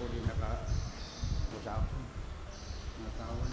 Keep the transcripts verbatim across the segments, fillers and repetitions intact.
Huli naka-, usapon. Natawan.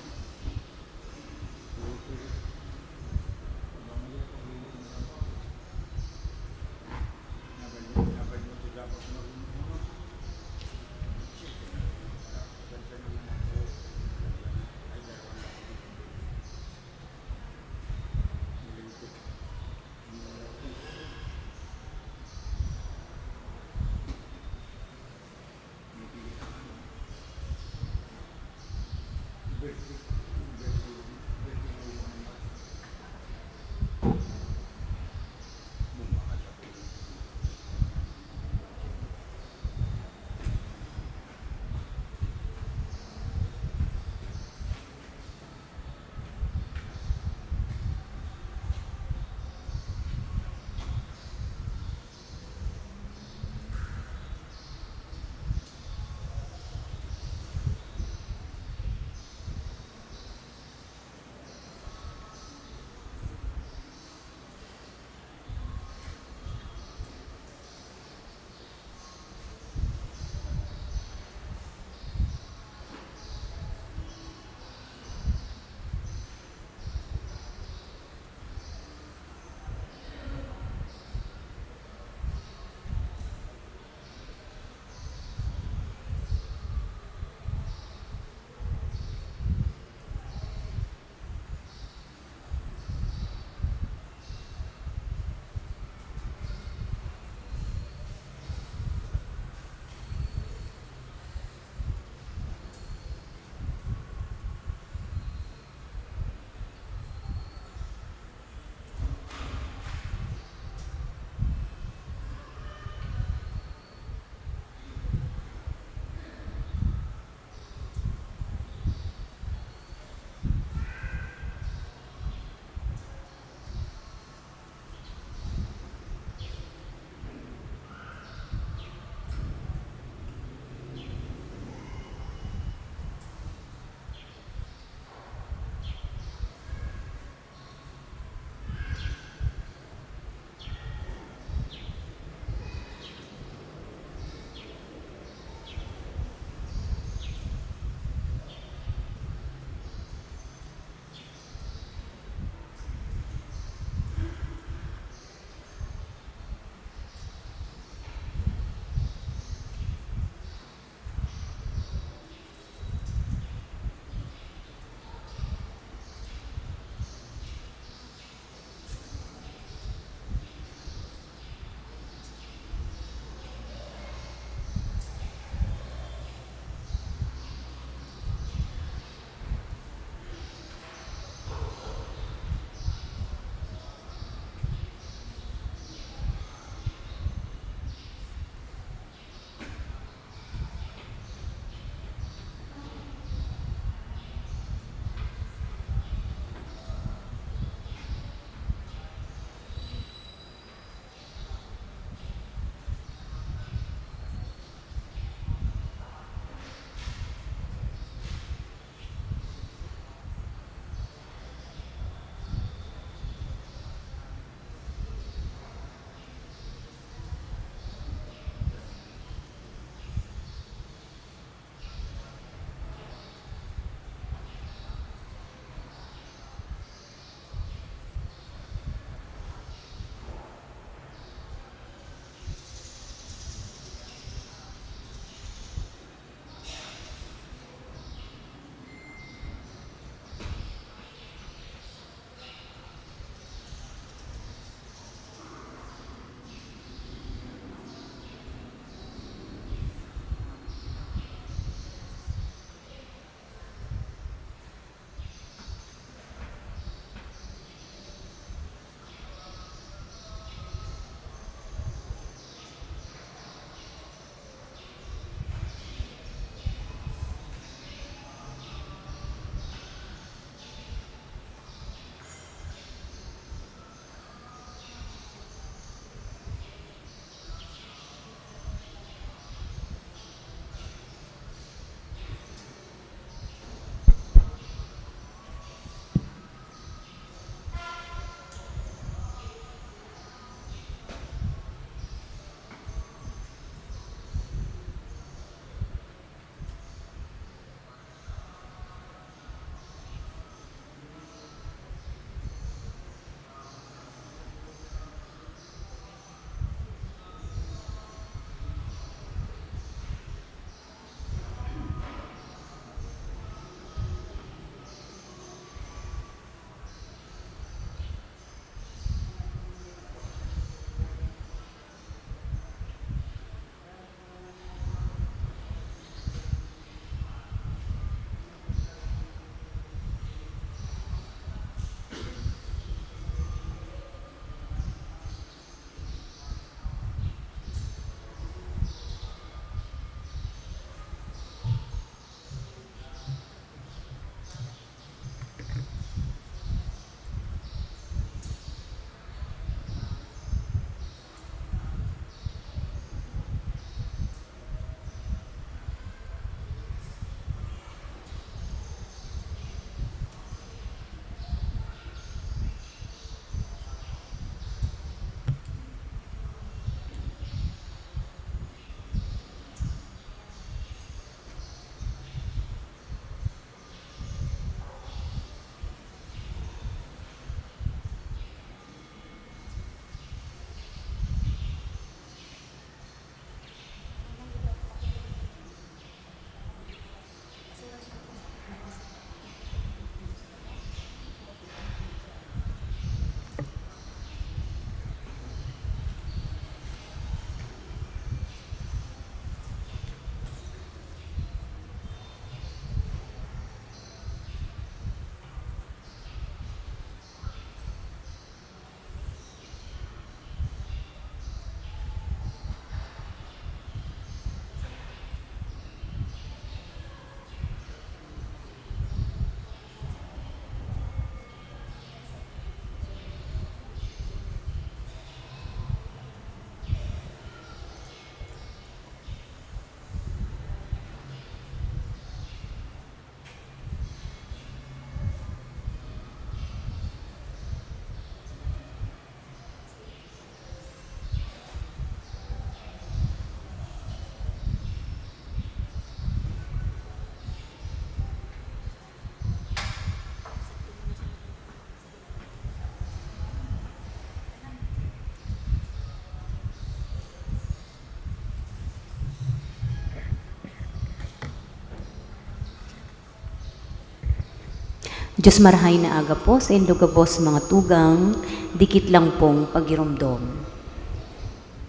Diyos marahay na aga po sa indo gabos mga tugang, dikit lang pong pagiromdom.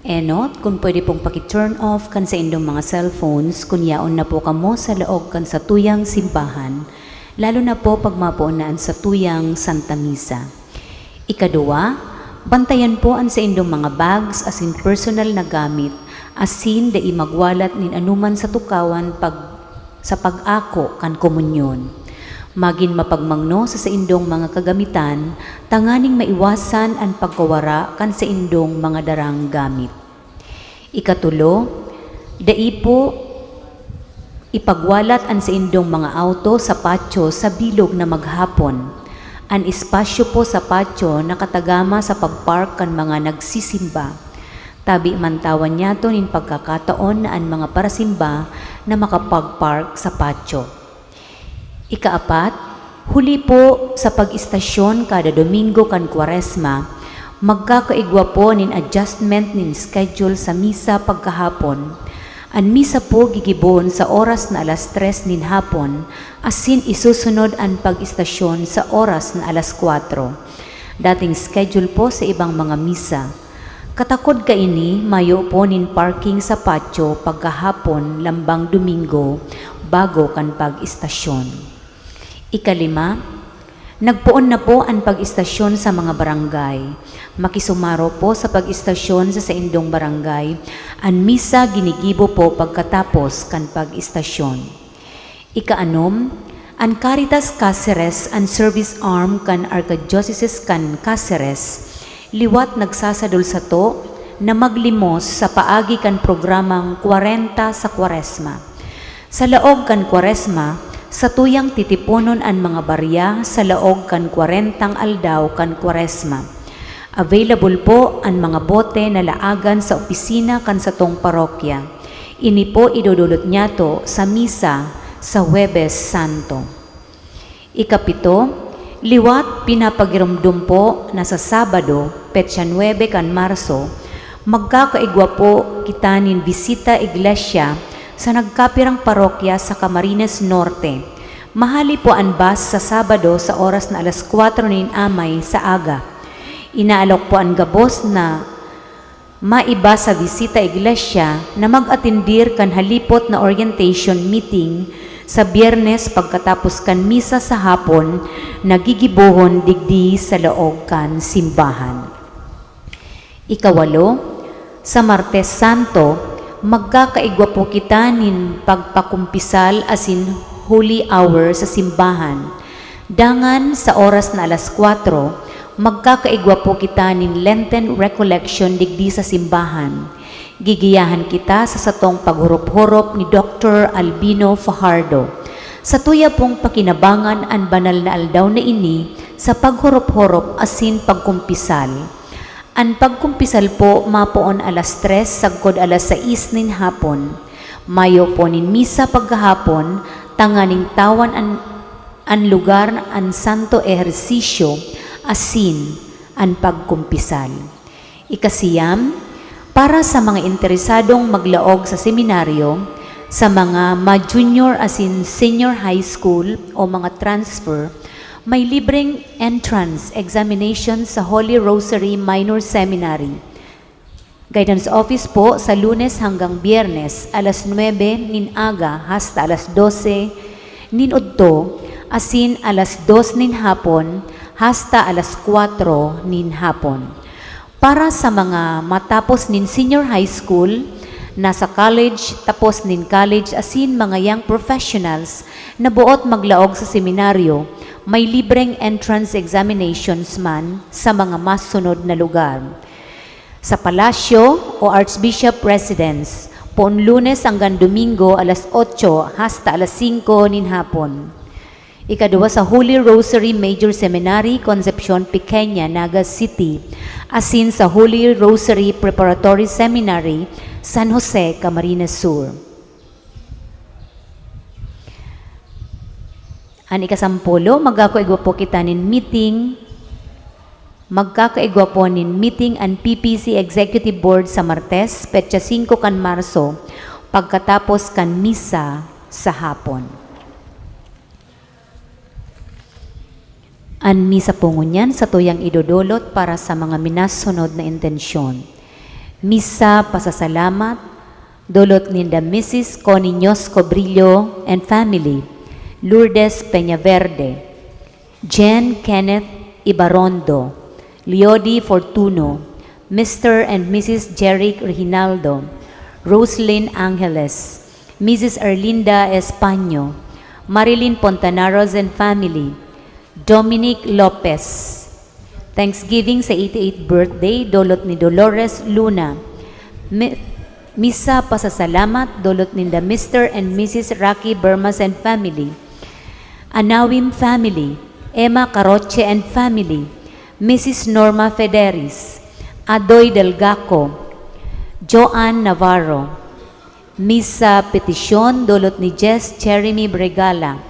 Enot, kung pwede pong paki-turn off kan sa indong mga cellphones kun yaon na po kamo sa laog kan satuyang simbahan, lalo na po pag mapoon na an satuyang Santa Misa. Ikaduwa, bantayan po an sa indong mga bags asin personal na gamit asin dai magwalat nin anuman sa tukawan pag sa pag-ako kan komunyon. Magin mapagmangno sa saindong mga kagamitan tanganing maiwasan an pagkawara kan saindong mga darang gamit. Ikatulo, dai po ipagwalat an saindong mga auto sa patio sa bilog na maghapon. An espasyo po sa patio nakatagama sa pagpark kan mga nagsisimba. Tabi man tawan niyato nin pagkakataon na an mga parasimba na makapagpark sa patio. Ikaapat, huli po sa pag-istasyon kada Domingo kan Kwaresma, magkakaigwa po nin adjustment nin schedule sa misa pagkahapon. An misa po gigibohon sa oras na alas tres nin hapon, asin isusunod an pag-istasyon sa oras na alas kwatro. Dating schedule po sa ibang mga misa. Katakod kaini, mayo po nin parking sa patio pagkahapon lambang Domingo bago kan pag-istasyon. Ikalima, nagpoon na po an pag-istasyon sa mga barangay. Makisumaro po sa pag-istasyon sa saindong barangay. An misa ginigibo po pagkatapos kan pag-istasyon. Ikaanom, an Caritas Caceres, an service arm kan Archdiocese kan Caceres, liwat nagsasadol sato na maglimos sa paagi kan programang kwarenta sa Kwaresma. Sa laog kan Kwaresma, satuyang titiponon an mga barya sa laog kan kwarentang aldaw kan Kwaresma. Available po an mga bote na laagan sa opisina kan satong parokya. Ini po idodolot niyato sa misa sa Huwebes Santo. Ikapito, liwat pinapagiromdom po na sa Sabado, petsa nuebe kan Marso, magkakaigwa po kita nin bisita iglesia sa nagkapirang parokya sa Camarines Norte. Mahali po an bus sa Sabado sa oras na alas kwatro nin amay sa aga. Inaalok po an gabos na maiba sa bisita iglesia na mag-atendir kan halipot na orientation meeting sa Biyernes pagkatapos kan misa sa hapon na gigibohon digdi sa laog kan simbahan. Ikawalo, sa Martes Santo, magkakaigwa po kita nin pagpakumpisal asin Holy Hour sa simbahan. Dangan sa oras na alas kwatro, magkakaigwa po kita nin Lenten Recollection digdi sa simbahan. Gigiyahan kita sa satong paghorop-horop ni Doktor Albino Fajardo. Satuya pong pakinabangan an banal na aldaw na ini sa paghorop-horop asin pagkumpisal. An pagkumpisal po mapoon alas tres sagkod alas sais nin hapon. Mayo po nin misa pagkahapon, tanganing tawan an, an lugar an santo ehersisyo asin an pagkumpisal. Ikasiyam, para sa mga interesadong maglaog sa seminaryo, sa mga ma-junior asin senior high school o mga transfer, may libreng entrance examination sa Holy Rosary Minor Seminary. Guidance office po sa Lunes hanggang Biyernes, alas nuebe nin aga hasta alas dose nin udto, asin alas dos nin hapon hasta alas kwatro nin hapon. Para sa mga matapos nin senior high school, nasa college, tapos nin college asin mga young professionals na buot maglaog sa seminaryo, may libreng entrance examinations man sa mga masunod na lugar. Sa Palasyo o Archbishop Residence, poon Lunes hanggang Domingo alas otso hasta alas singko nin hapon. Ikaduwa sa Holy Rosary Major Seminary, Concepcion Pequeña, Naga City, asin sa Holy Rosary Preparatory Seminary, San Jose, Camarines Sur. An ikasampulo, magkakaigwa po kita nin meeting. Magkakaigwa po nin meeting an P P C Executive Board sa Martes, petsa singko kan Marso, pagkatapos kan misa sa hapon. An misa po ngunyan satuyang idodolot para sa mga minasunod na intensyon. Misa pasasalamat, dolot ninda Misis Connie Ñosco Brillo and family, Lourdes Peñaverde, Jen Kenneth Ibarondo, Leody Fortuno, Mister and Missus Jeric Reginaldo, Roslyn Angeles, Missus Erlinda Españo, Marilyn Pontanaros and family, Dominic Lopez. Thanksgiving sa eighty-eighth birthday, dolot ni Dolores Luna. Mi-, misa pasasalamat, dolot ninda Mister and Missus Rocky Bermas and family. Anawim family, Emma Caroche and family, Missus Norma Federis, Adoy Delgaco, Joan Navarro. Misa petisyon, dolot ni Jess Jeremy Bregala.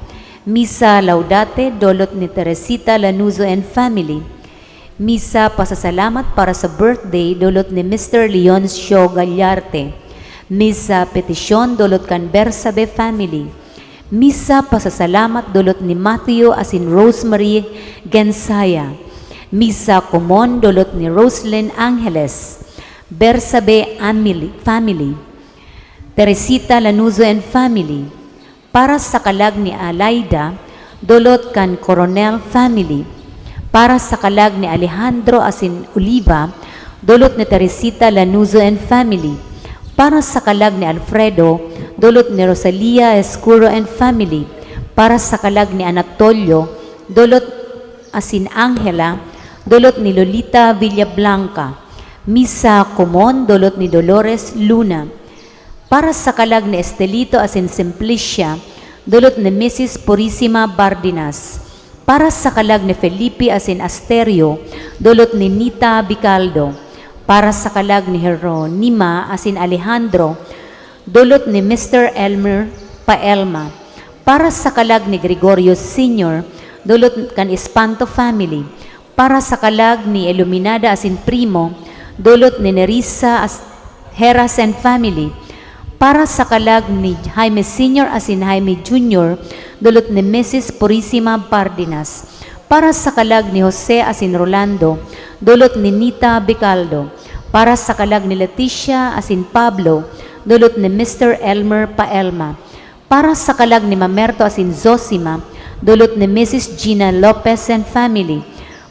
Misa laudate, dolot ni Teresita Lanuzo and family. Misa pasasalamat para sa birthday, dolot ni Mister Leoncio Gallarte. Misa petisyon, dolot kan Bersabe family. Misa pasasalamat, dolot ni Matthew asin Rosemary Gensaya. Misa komon, dolot ni Roslyn Angeles, Bersabe Amili-, family. Teresita Lanuzo and family. Para sa kalag ni Alaida, dolot kan Coronel family. Para sa kalag ni Alejandro asin Oliva, dolot ni Teresita Lanuzo and family. Para sa kalag ni Alfredo, dolot ni Rosalia Escuro and family. Para sa kalag ni Anatolio, dolot asin Angela, dolot ni Lolita Villablanca. Misa komon, dolot ni Dolores Luna. Para sa kalag ni Estelito asin Simplicia, dolot ni Missus Purisima Bardinas. Para sa kalag ni Felipe asin Asterio, dolot ni Nita Bicaldo. Para sa kalag ni Jeronima asin Alejandro, dolot ni Mister Elmer Paelma. Para sa kalag ni Gregorio Senior, dolot kan Espanto family. Para sa kalag ni Iluminada asin Primo, dolot ni Nerissa as-, Heras and family. Para sa kalag ni Jaime Senior asin Jaime Junior, dolot ni Missus Purisima Bardinas. Para sa kalag ni Jose asin Rolando, dolot ni Nita Bicaldo. Para sa kalag ni Leticia asin Pablo, dolot ni Mister Elmer Paelma. Para sa kalag ni Mamerto asin Zosima, dolot ni Missus Gina Lopez and family.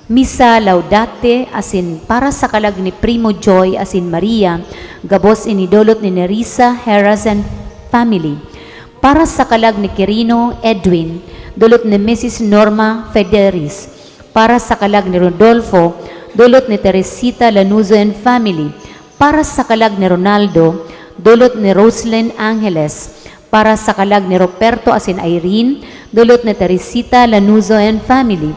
Misa laudate asin para sa kalag ni Primo Joy asin Maria, gabos ini dolot ni Nerissa Heras and family. Para sa kalag ni Quirino Edwin, dolot ni Missus Norma Federis. Para sa kalag ni Rodolfo, dolot ni Teresita Lanuzo and family. Para sa kalag ni Ronaldo, dolot ni Roslyn Angeles. Para sa kalag ni Ruperto asin Irene, dolot ni Teresita Lanuzo and family.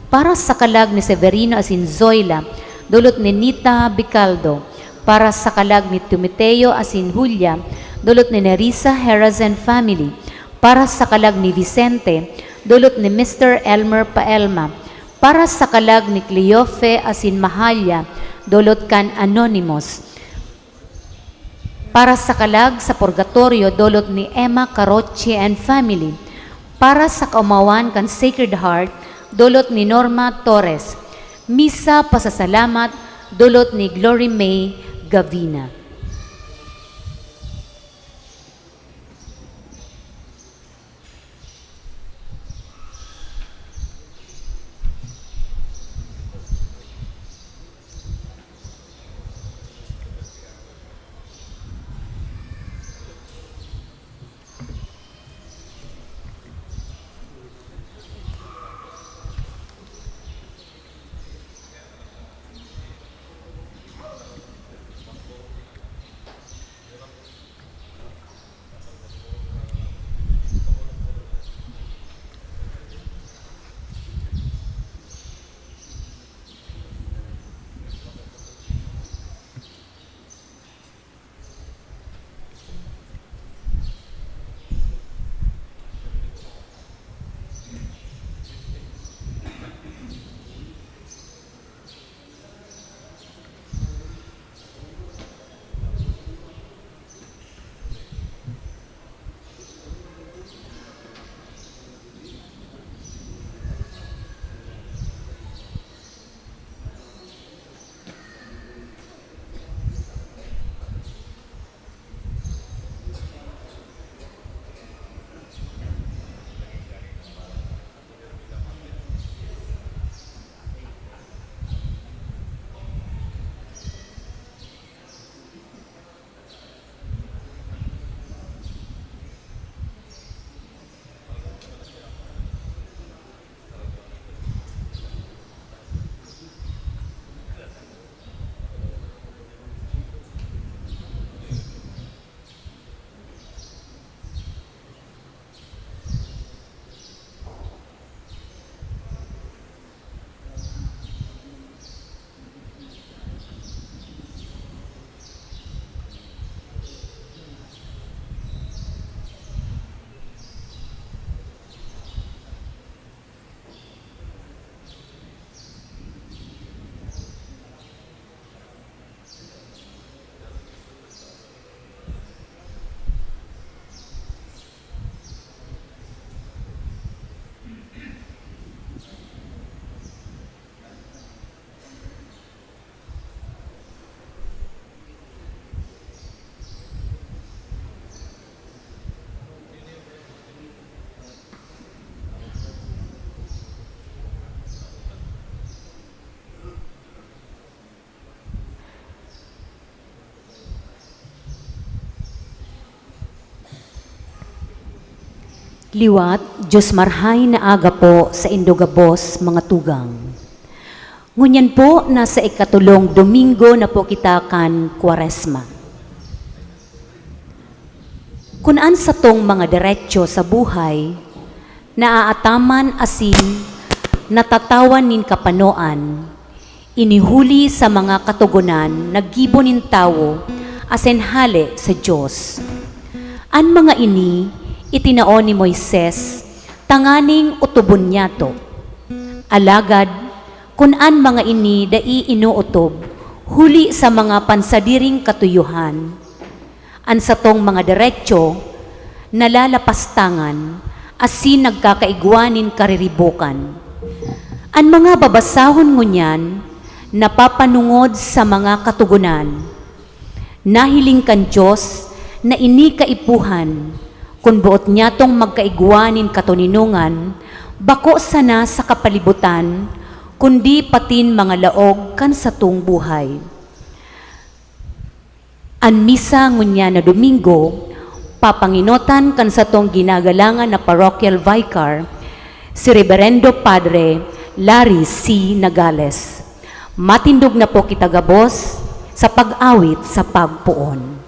Para sa kalag ni Severino asin Zoila, dolot ni Nita Bicaldo. Para sa kalag ni Timoteo asin Julia, dolot ni Nerissa Heras and family. Para sa kalag ni Vicente, dolot ni Mister Elmer Paelma. Para sa kalag ni Cleofe asin Mahalia, dolot kan Anonymous. Para sa kalag sa purgatorio, dolot ni Emma Caroche and family. Para sa kaomawan kan Sacred Heart, dolot ni Norma Torres. Misa pasasalamat, dolot ni Glory May Gavina. Liwat, Diyos marhay na aga po saindo gabos, mga tugang. Ngunyan po, nasa ikatulong Domingo na po kita kan Kwaresma. Kun an satong mga deretso sa buhay naaataman asin natatawan nin kapanoan, ini huli sa mga katogonan na gibo nin tawo asin hale sa Dios. An mga ini itinao ni Moises tanganing otobon niyato. Alagad, kun an mga ini dai inootob huli sa mga pansadiring katuyohan, an satong mga deretso nalalapastangan asin nagkakaigwa nin kariribokan. An mga babasahon ngunyan napapanongod sa mga katogonan. Nahiling kan Dios na ini kaipuhan, kun boot niyatong magkaigwa nin katoninongan, bako sana sa kapalibutan, kundi patin mga laog kan satong buhay. An misa ngunyan na Domingo, papangenotan kan satong ginagalangan na parochial vicar, si Reberendo Padre Larry C. Nagales. Matindog na po kita gabos sa pag-awit sa pagpoon.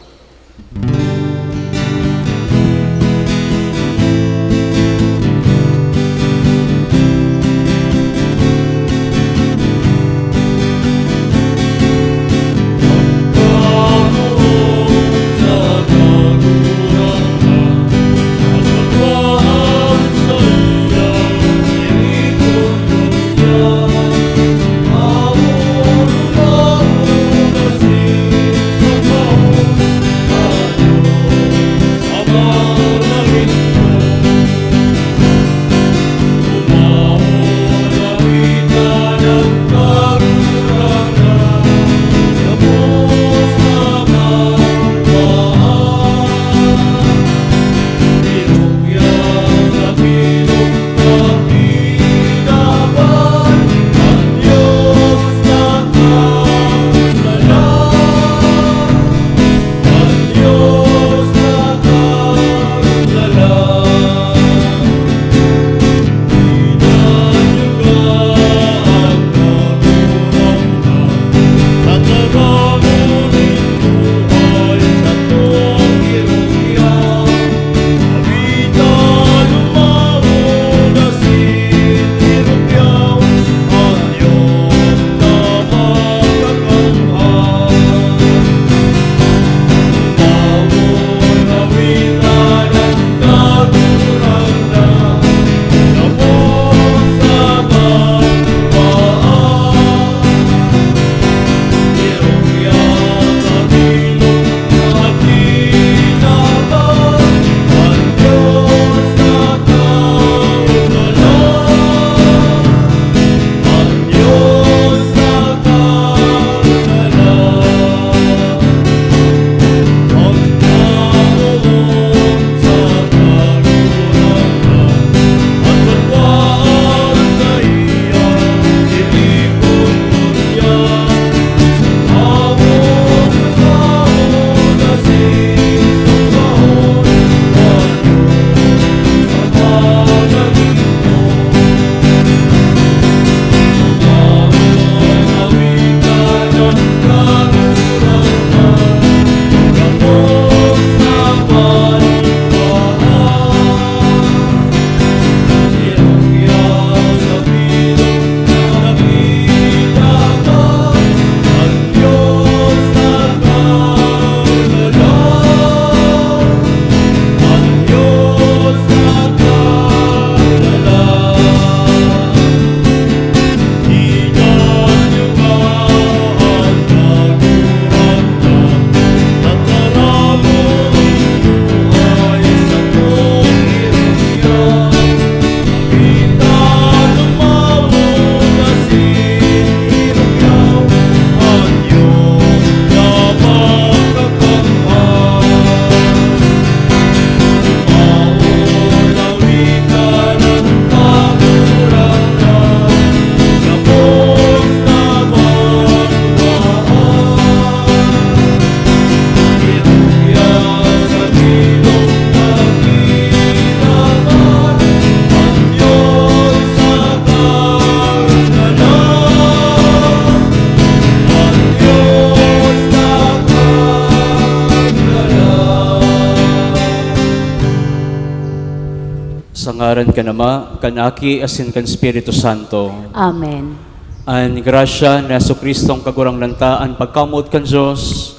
Sa ngaran kan Ama, kan Aki, asin kan Espiritu Santo. Amen. An grasya ni Jesu-Cristong Kagurangnan ta, an pagkamoot kan Dios,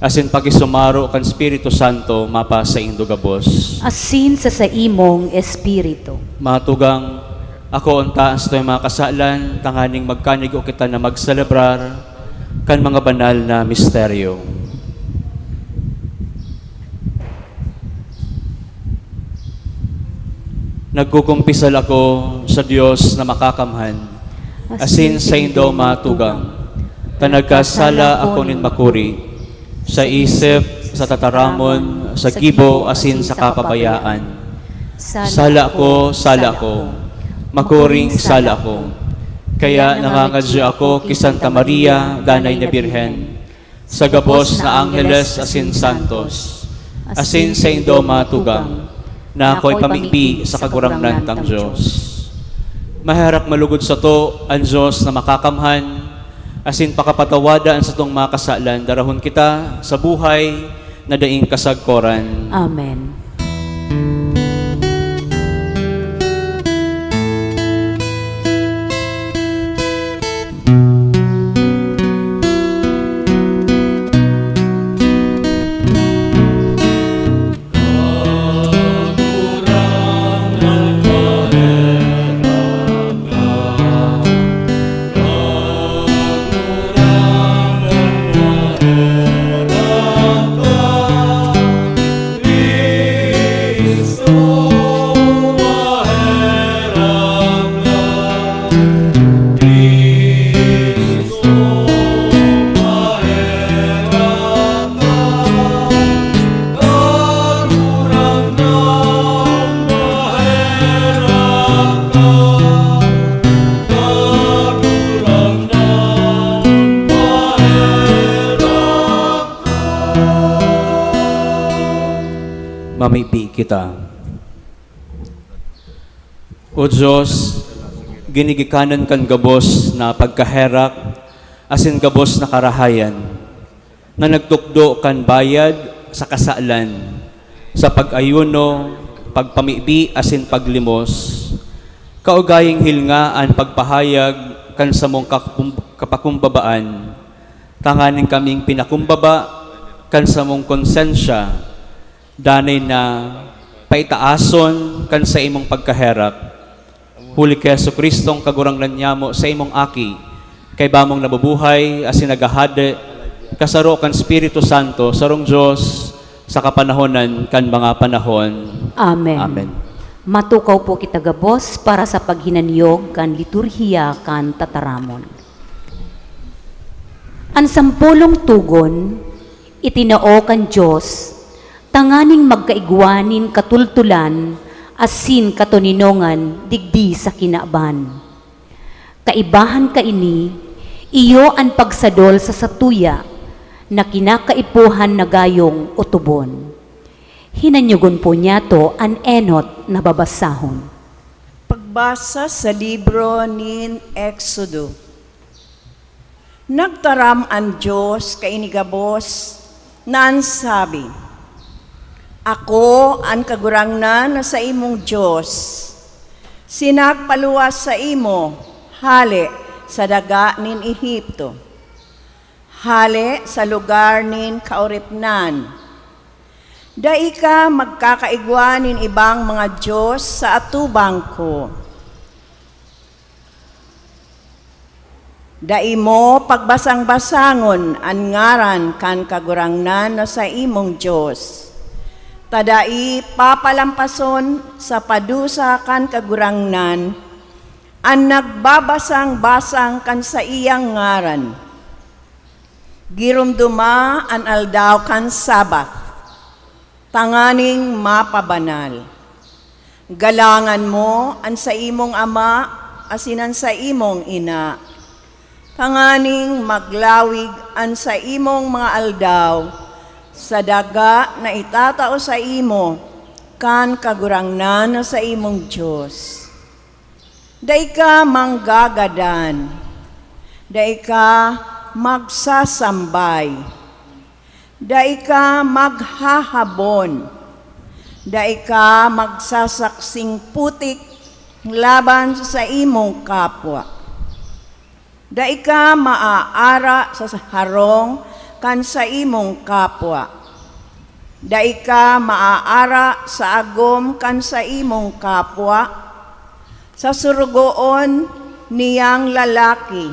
asin pakisumaro kan Espiritu Santo mapasaindo gabos. Asin sa saimong espiritu. Mga tugang, akoon ta an satuyang mga kasalan, tanganing magkanigo kita na magselebrar kan mga banal na misteryo. Nagkukumpisal ako sa Dios na makakamhan, asin saindo, mga tugang, ta nagkasala ako nin makuri, sa isip, sa tataramon, sa gibo, asin sa kapabayaan. Sala ko, sala ko, makuring sala ko. Kaya nangangadyo ako ki Santa Maria, Danay na Birhen, sa gabos na angheles asin santos, asin saindo, mga tugang, na ako'y pamibi sa Kagurangnan tang Dios. Maherak malugod sato an Dios na makakamhan, asin pakapatawada an satong mga kasalan, darahon kita sa buhay na daing kasagkoran. Amen. Mamibi kita. O Dios, ginigikanan kan gabos na pagkaherak asin gabos na karahayan, na nagtukdo kan bayad sa kasalan, sa pag-ayuno, pagpamibi asin paglimos, kaugaying hilnga an pagpahayag kan samong kakum-, kapakumbabaan, tanganing kaming pinakumbaba kan samong konsensya, danay na paitaason kan saimong pagkaherak. Huli ki Jesu-Cristong Kagurangnan nyamo, saimong Aki, kaiba mong nabubuhay asin naghahade, kasaro kan Espiritu Santo, sarong Dios, sa kapanahonan kan mga panahon. Amen. Amen. Matukaw po kita gabos para sa paghinanyog kan liturhiya kan tataramon. An sampolong tugon, itinao kan Dios tanganing magkaigwa nin katultulan asin katoninongan digdi sa kinaban. Kaibahan kaini, iyo an pagsadol sa satuya na kinakaipuhan na gayong otobon. Hinanyogon po niyato an enot na babasahon. Pagbasa sa libro nin Exodo. Nagtaram an Dios kaini gabos na an sabi, "Ako an Kagurangnan na saimong Dios, si nagpaluwas saimo hale sa daga nin Egipto, hale sa lugar nin kaoripnan. Dai ka magkakaigwa nin ibang mga dios sa atubang ko. Dai mo pagbasang-basangon an ngaran kan Kagurangnan na saimong Dios, ta dai papalampason sa padusa kan Kagurangnan an nagbabasang-basang kan saiyang ngaran. Giromdoma an aldaw kan Sabbath, tanganing mapabanal. Galangan mo an saimong ama asin an saimong ina, tanganing maglawig an saimong mga aldaw sa daga na itatao saimo kan Kagurangnan na saimong Dios. Dai ka manggagadan, dai ka magsasambay, dai ka maghahabon, Dai ka magsasaksing putik laban sa saimong kapwa. Dai ka maaara sa harong kan saimong kapwa. Dai ka maaara sa agom kan saimong kapwa, sa surugoon niyang lalaki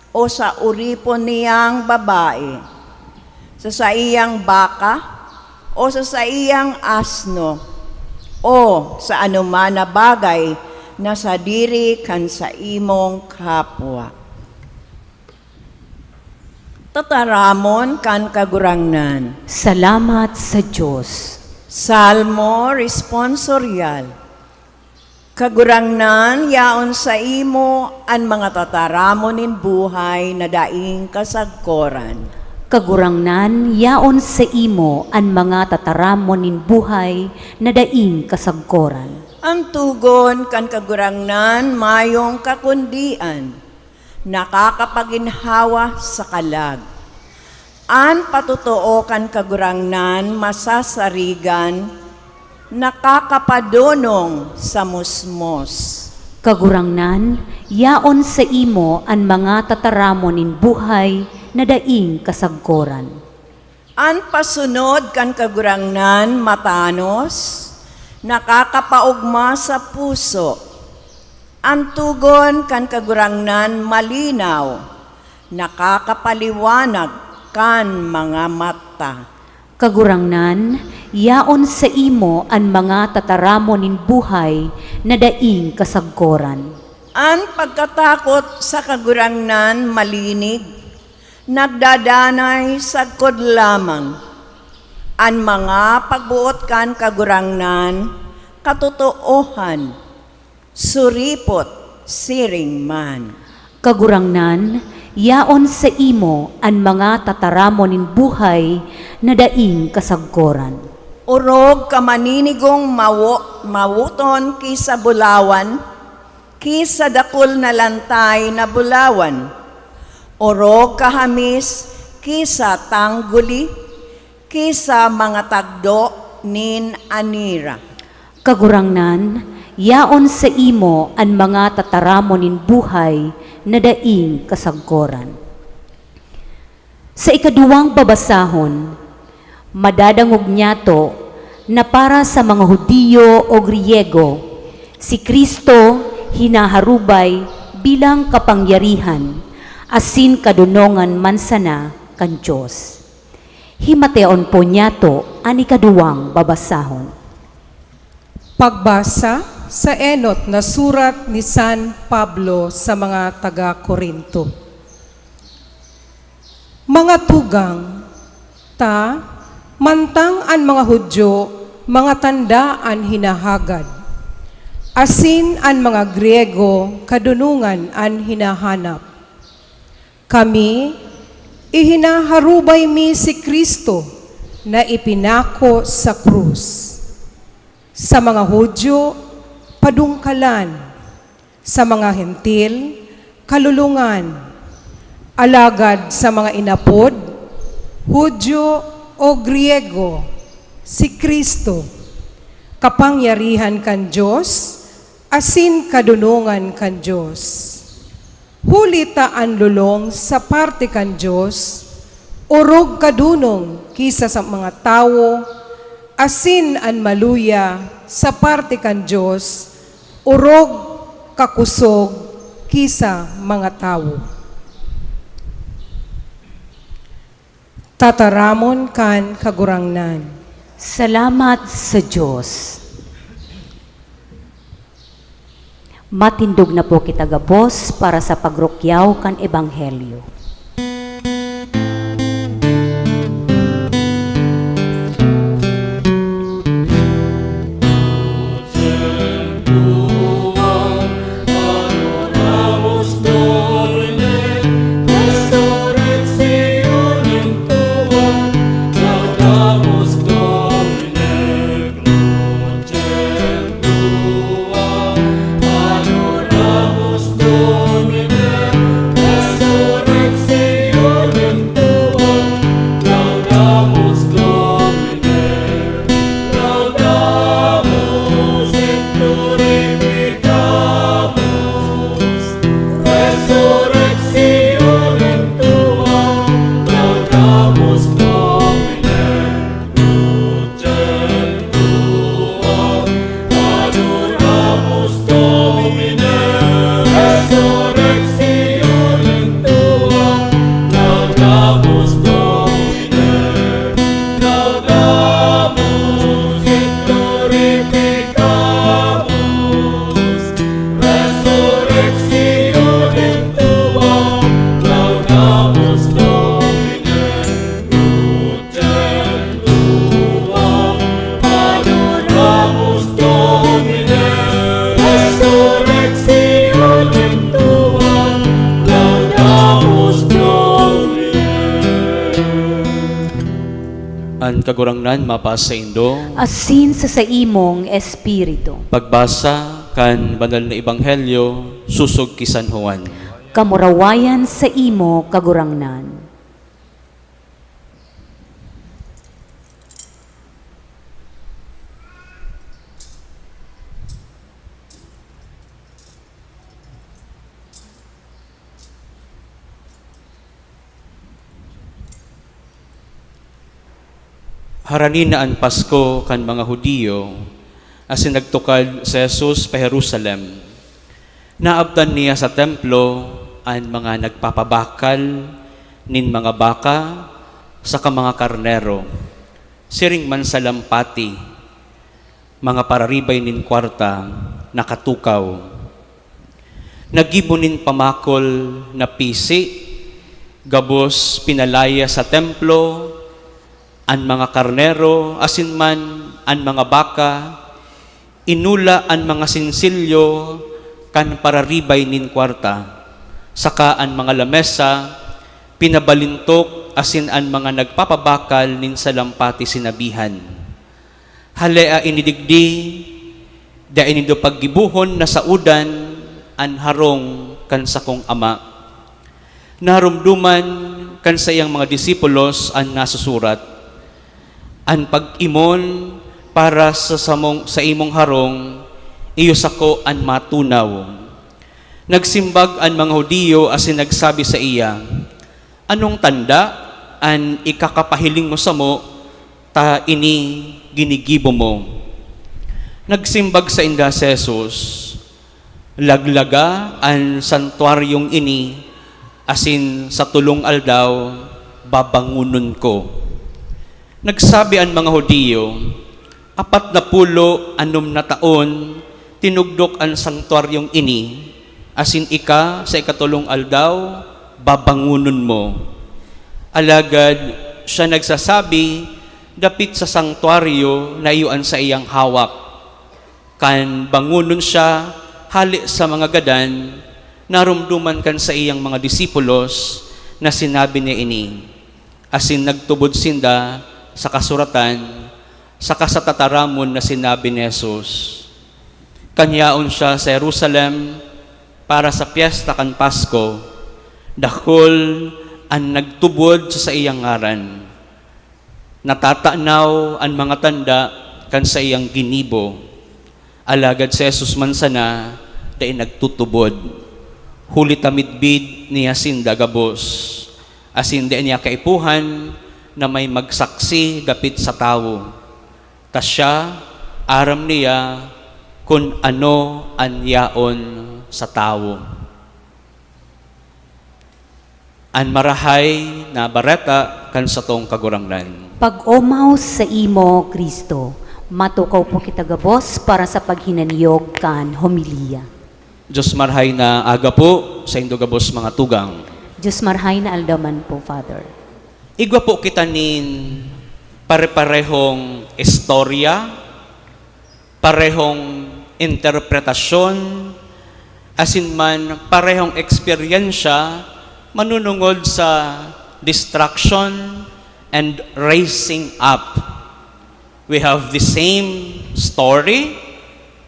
o sa oripon niyang babae, sa saiyang baka o sa saiyang asno, o sa anoman na bagay na sadiri kan saimong kapwa. Tataramon kan Kagurangnan. Salamat sa Dios. Salmo Responsorial. Kagurangnan, yaon saimo an mga tataramon nin buhay na daing kasagkoran. Kagurangnan, yaon saimo an mga tataramon nin buhay na daing kasagkoran. An tugon kan Kagurangnan mayong kakundian, nakakapaginhawa sa kalag. An patotoo kan Kagurangnan masasarigan, nakakapadonong sa musmos. Kagurangnan, yaon saimo an mga tataramon nin buhay na daing kasagkoran. An pasunod kan Kagurangnan matanos, nakakapaogma sa puso. An tugon kan Kagurangnan malinaw, nakakapaliwanag kan mga mata. Kagurangnan, yaon saimo an mga tataramon nin buhay na daing kasagkoran. An pagkatakot sa Kagurangnan malinig, nagdadanay sagkod lamang. An mga pagboot kan Kagurangnan, katotoohan, suripot, siring man. Kagurangnan, yaon saimo an mga tataramon nin buhay na daing kasagkoran. Orog ka maninigong mawo-, mawoton ki sa bulawan, ki sa dakul na lantay na bulawan. Orog ka hamis ki sa tangguli, ki sa mga tagdo nin anira. Kagurangnan, yaon saimo an mga tataramon nin buhay na daing kasagkoran. Sa ikaduwang babasahon, madadangog niyato na para sa mga Judio o Griyego, si Cristo hinaharubay bilang kapangyarihan asin kadonongan man sana kan Dios. Himateon po niyato an ikaduwang babasahon. Pagbasa sa enot na surat ni San Pablo sa mga taga Corinto. Mga tugang, ta, mantang an mga Judio, mga tanda an hinahagad, asin an mga Griyego, kadonongan an hinahanap. Kami, ihinaharubay mi si Cristo na ipinako sa krus. Sa mga Judio, padungkalan, sa mga Hentil, kalolongan. Alagad sa mga inapod, Judio o Griyego, si Cristo, kapangyarihan kan Dios asin kadonongan kan Dios. Huli ta an lolong sa parte kan Dios orog kadonong ki sa, sa mga tawo, asin an maluya sa parte kan Dios orog kakosog ki sa mga tawo. Tataramon kan Kagurangnan. Salamat sa Dios. Matindog na po kita gabos para sa pagrukyaw kan Ebanghelyo. Kagurangnan, mapasa saindo. Asin sa saimong espiritu. Pagbasa kan Banal na Ebanghelyo sosog ki San Juan. Kamurawayan sa imo, Kagurangnan. Harani na an Pasko kan mga Judio, asin nagtukad si Jesus pa Jerusalem. Naabtan niya sa templo an mga nagpapabakal nin mga baka saka mga karnero, siring man sa lampati, mga pararibay nin kwarta na katukaw. Naggibo nin pamakol na pisi, gabos pinalayas sa templo an mga karnero asin man an mga baka, inula an mga sinsilyo kan pararibay nin kwarta, saka an mga lamesa pinabalintok asin an mga nagpapabakal nin salampati sinabihan, "Halea ini digdi, dai nindo paggibohon na saodan an harong kan sakong Ama." Naromdoman kan saiyang mga disipulos an nasusurat, "An pag-imon para sa samong, sa imong harong, iyo sako an matunaw." Nagsimbag an mga Judio asin nagsabi saiya, "Anong tanda an ikakapahiling mo samo ta ini ginigibo mo?" Nagsimbag sainda si Jesus, "Laglaga an santuaryong ini, asin sa tolong aldaw babangonon ko." Nagsabi an mga Judio, "Apat na pulo anom na taon tinugdok an santuaryong ini, asin ika sa ikatolong aldaw babangonon mo." Alagad siya nagsasabi dapit sa santuaryo na iyo an saiyang hawak. Kan bangonon siya hale sa mga gadan, naromdoman kan saiyang mga disipulos na sinabi niya ini, asin nagtubod sinda sa kasuratan saka sa tataramon na sinabi ni Jesus. Kan yaon siya sa Jerusalem para sa pyesta kan Pasko, dakul an nagtubod sa saiyang ngaran. Natatanaw an mga tanda kan saiyang ginibo. Alagad si Jesus man sana dai nagtutubod, huli ta midbid niya sinda gabos, asin dai niya kaipuhan na may magsaksi dapit sa tawo, ta siya aram niya kun ano an yaon sa tawo. An Marahay na Bareta kan satong Kagurangnan. Pag-omaw saimo, Cristo. Matukaw po kita gabos para sa paghinanyog kan homilya. Diyos marhay na aga po saindo gabos, mga tugang. Diyos marhay na aldaw man po, Father. Igwa po kita nin pare-parehong istorya, parehong interpretasyon, asin man parehong eksperyensya manunungod sa destruction and raising up. We have the same story,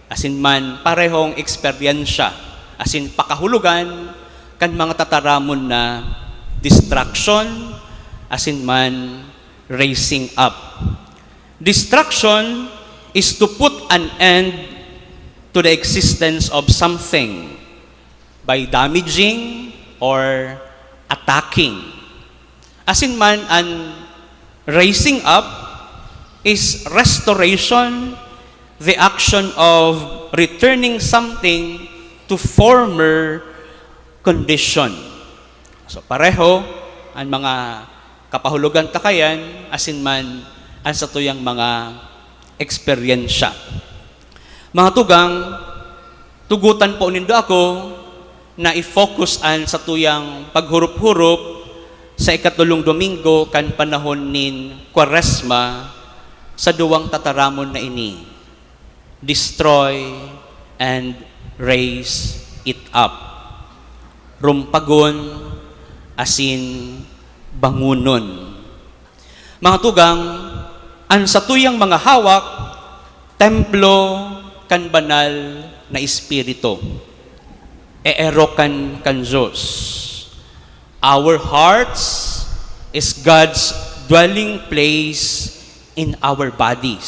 asin man parehong eksperyensya, asin pakahulogan kan mga tataramon na destruction, asin man raising up. Destruction is to put an end to the existence of something by damaging or attacking. Asin man, an raising up is restoration, the action of returning something to former condition. So, pareho an mga kapahulogan ta kayan, asin man an satuyang mga eksperyensya. Mga tugang, tugotan po nindo ako na i-focus an satuyang paghurup-hurup sa ikatolong Domingo kan panahon nin Kwaresma sa duwang tataramon na ini, destroy and raise it up. Rumpagon asin bangonon. Mga tugang, An satuyang mga hawak, templo kan Banal na Espiritu. Eerokan kan Dios. Our hearts is God's dwelling place in our bodies.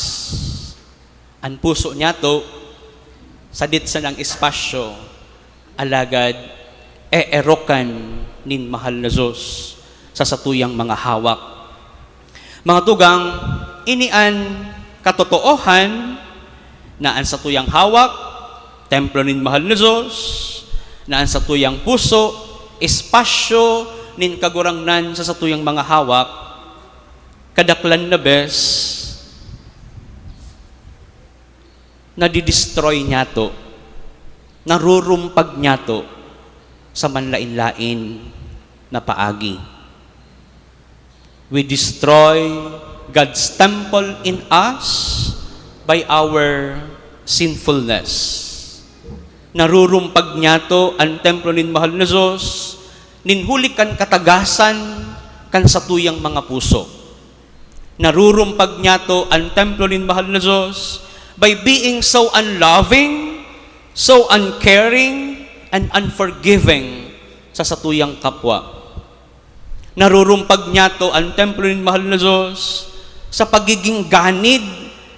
An puso niyato, sadit sanang espasyo, alagad eerokan nin mahal na Dios sa satuyang mga hawak. Mga tugang, ini an katotoohan na an satuyang hawak, templo nin mahal na Dios, na an satuyang puso, espasyo nin Kagurangnan sa satuyang mga hawak, kadaklan na bes, nadidestroy niyato, narurumpag niyato sa manlain-lain na paagi. We destroy God's temple in us by our sinfulness. Narurumpag niyato an templo nin mahal na Dios, nin huli kan katagasan kan satuyang mga puso. Narurumpag niyato an templo nin mahal na Dios by being so unloving, so uncaring, and unforgiving sa satuyang kapwa. Narurumpag niyato an templo nin mahal na Dios sa pagiging ganid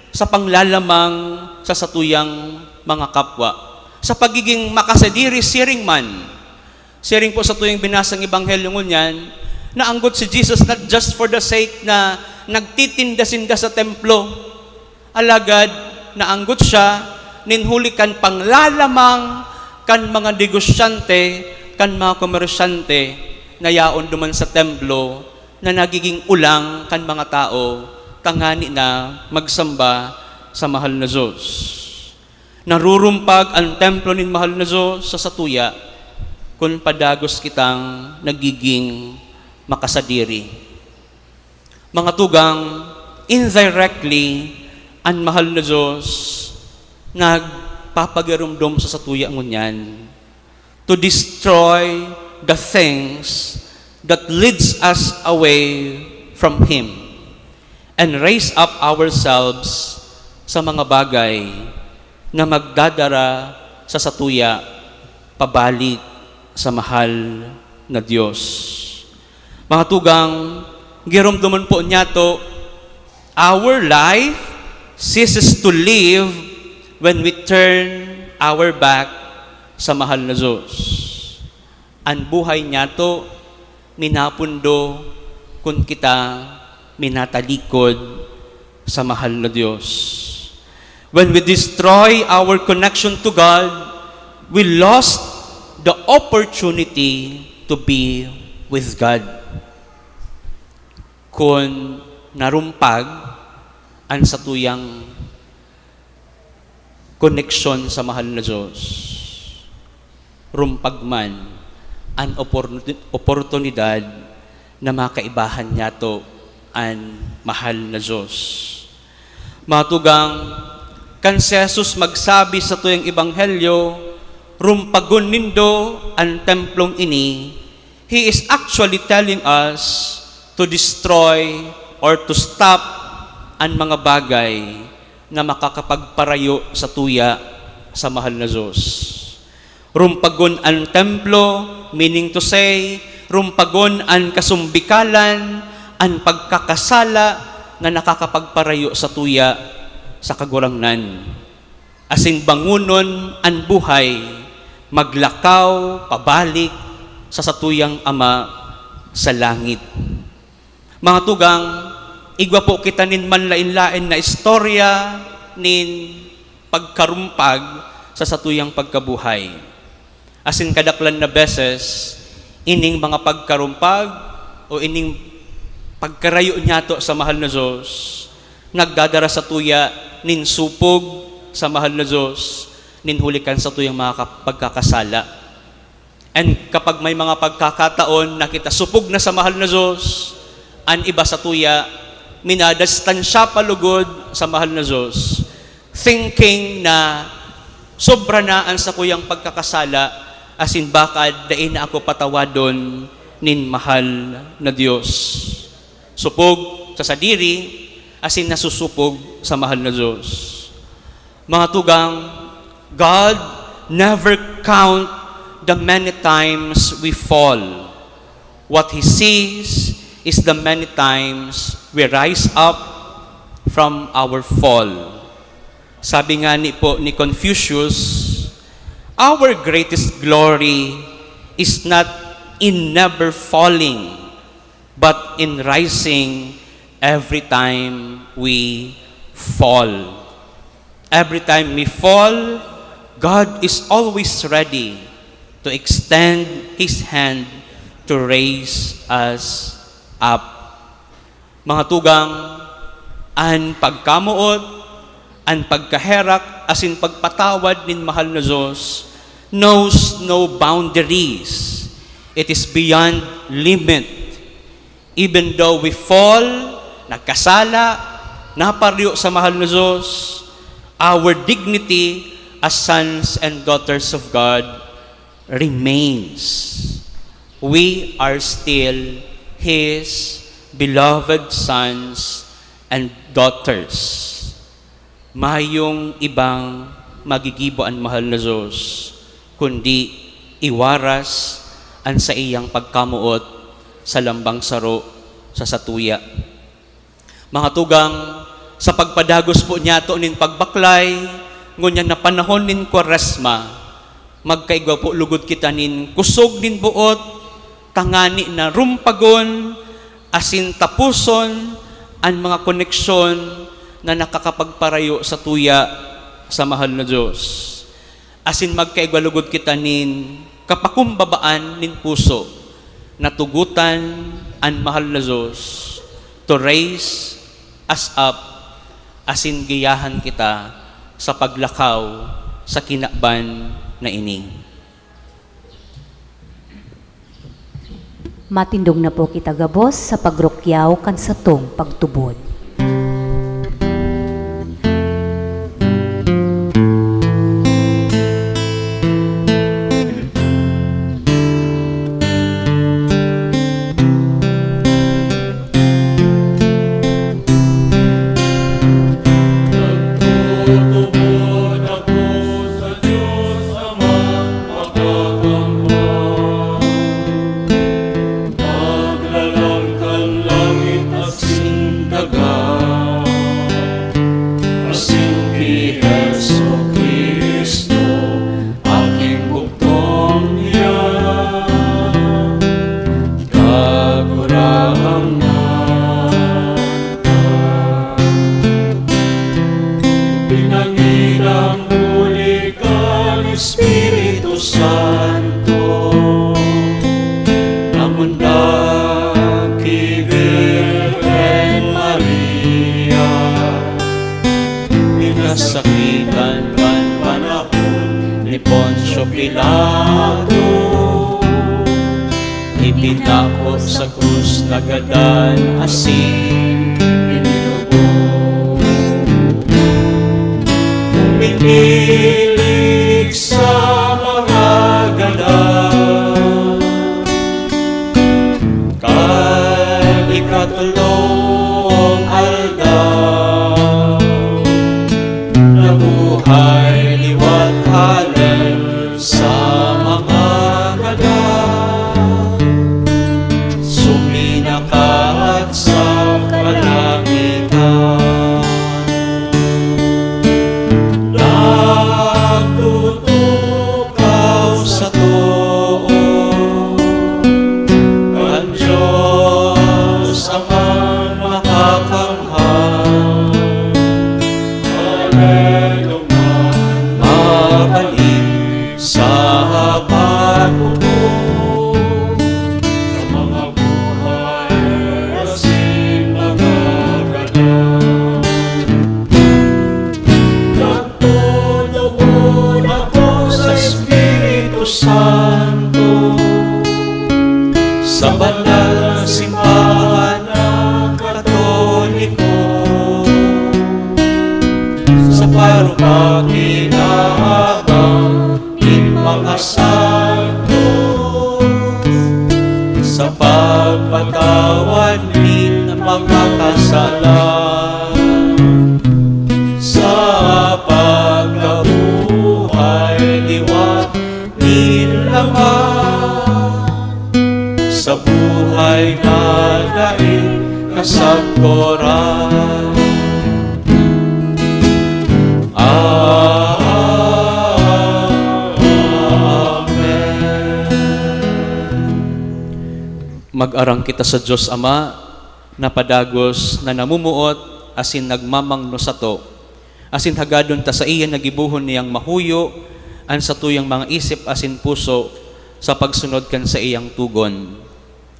sa panglalamang sa satuyang mga kapwa, sa pagiging makasadiri siring man. Siring po sa tuyang binasang ebanghelyo ngunyan, naanggot si Jesus not just for the sake na nagtitinda-sinda sa templo, alagad naanggot siya nin huli kan panglalamang kan mga negosyante, kan mga komersyante na yaon duman sa templo na nagiging ulang kan mga tao tangani na magsamba sa mahal na Dios. Narurumpag an templo nin mahal na Dios sa satuya kun padagos kitang nagiging makasadiri. Mga tugang, indirectly, an mahal na Dios nagpapagiromdom sa satuya ngunyan to destroy the things that leads us away from Him and raise up ourselves sa mga bagay na magdadara sa satuya pabalik sa mahal na Dios. Mga tugang, giromdomon po niyato, our life ceases to live when we turn our back sa mahal na Dios. An buhay niyato minapundo kun kita minatalikod sa mahal na Dios. When we destroy our connection to God, we lost the opportunity to be with God. Kun narumpag an satuyang koneksyon sa mahal na Dios, rumpag man an opor-, oportunidad na makaibahan niyato an mahal na Dios. Mga tugang, kan si Jesus magsabi sa tuyang ebanghelyo, "Rumpagon nindo an templong ini," He is actually telling us to destroy or to stop an mga bagay na makakapagparayo sa tuya sa mahal na Dios. Rumpagon an templo, meaning to say, rumpagon an kasumbikalan, an pagkakasala na nakakapagparayo sa tuya sa Kagurangnan. Asin bangonon an buhay, maglakaw pabalik sa satuyang Ama sa langit. Mga tugang, igwa po kita nin manlaen-laen na istorya nin pagkarumpag sa satuyang pagkabuhay. Asin kadaklan na beses, ining mga pagkarumpag o ining pagkarayo niyato sa mahal na Dios, nagdadara sa tuya nin supog sa mahal na Dios, nin huli kan satuyang mga kap-, pagkakasala. And kapag may mga pagkakataon na kita supog na sa mahal na Dios, an iba sa tuya, minadastansya pa lugod sa mahal na Dios, thinking na sobra na an sakuyang pagkakasala, asin baka dai na ako patawadon nin mahal na Dios. Supog sa sadiri, asin nasusupog sa mahal na Diyos. Mga tugang, God never count the many times we fall. What He sees is the many times we rise up from our fall. Sabi nga ni po ni Confucius, "Our greatest glory is not in never falling, but in rising every time we fall." Every time we fall, God is always ready to extend His hand to raise us up. Mga tugang, an pagkamoot, an pagkaherak, asin pagpatawad nin mahal na Diyos knows no boundaries. It is beyond limit. Even though we fall, nagkasala, naparayo sa mahal na Diyos, our dignity as sons and daughters of God remains. We are still His beloved sons and daughters. Mayong ibang magigibo an mahal na Diyos, kundi iwaras an saiyang pagkamoot sa lambang saro sa satuya. Mga tugang, sa pagpadagos po niyato nin pagbaklay, ngunyan na panahon nin Kwaresma, magkaigwa po lugod kita nin kusog nin boot, tangani na rumpagon asin taposon an mga koneksyon na nakakapagparayo satuya sa mahal na Diyos, asin magkaigwa lugod kita nin kapakumbabaan nin puso na tugotan an mahal na Diyos to raise us up, asin giyahan kita sa paglakaw sa kinaban na ini. Matindog na po kita gabos sa pagrukyaw kan satong pagtubod. Nagtutubod ako sa Diyos Amang Makakamtan, Maglalang kan langit asin daga, asin ki Jesu-Cristo, aking bugtong niya, Kagurangnan. Pinangilang huli kan Espiritu Santo, namundag ki Virgen Maria, pinasakitan kan panahon ni Poncio Pilato, ipinako sa krus, nagadan asin inilubong. Umihilig sa mga gadan, kan ikatolong aldaw, nabuhay liwat halel sa mga gadan, suminakat sa kalangitan. Sa buhay na daing kasagkoran. Amen. Mag-arang kita sa Dios Ama, na padagos na namumuot asin nagmamangno sato, asin hagadon ta saiya na gibohon niyang mahuyo an satuyang mga isip asin puso sa pagsunod kan saiyang togon.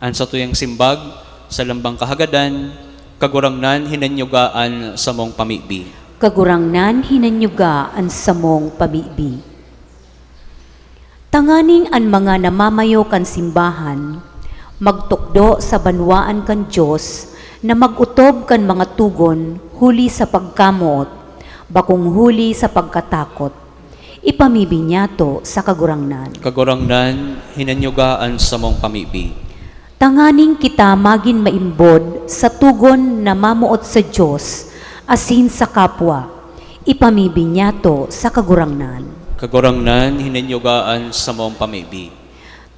An satuyang simbag sa lambang kahagadan, Kagurangnan, hinanyuga an samong pamibi. Kagurangnan, hinanyuga an samong pamibi. Tanganing an mga namamayo kan simbahan magtukdo sa banwaan kan Dios na mag-otob kan mga togon huli sa pagkamoot, bakong huli sa pagkatakot. Ipamibi niyato sa Kagurangnan. Kagurangnan, hinanyuga an samong pamibi. Tanganing kita magin maimbod sa togon na mamoot sa Dios asin sa kapwa. Ipamibi niyato sa Kagurangnan. Kagurangnan, hinanyuga an samong pamibi.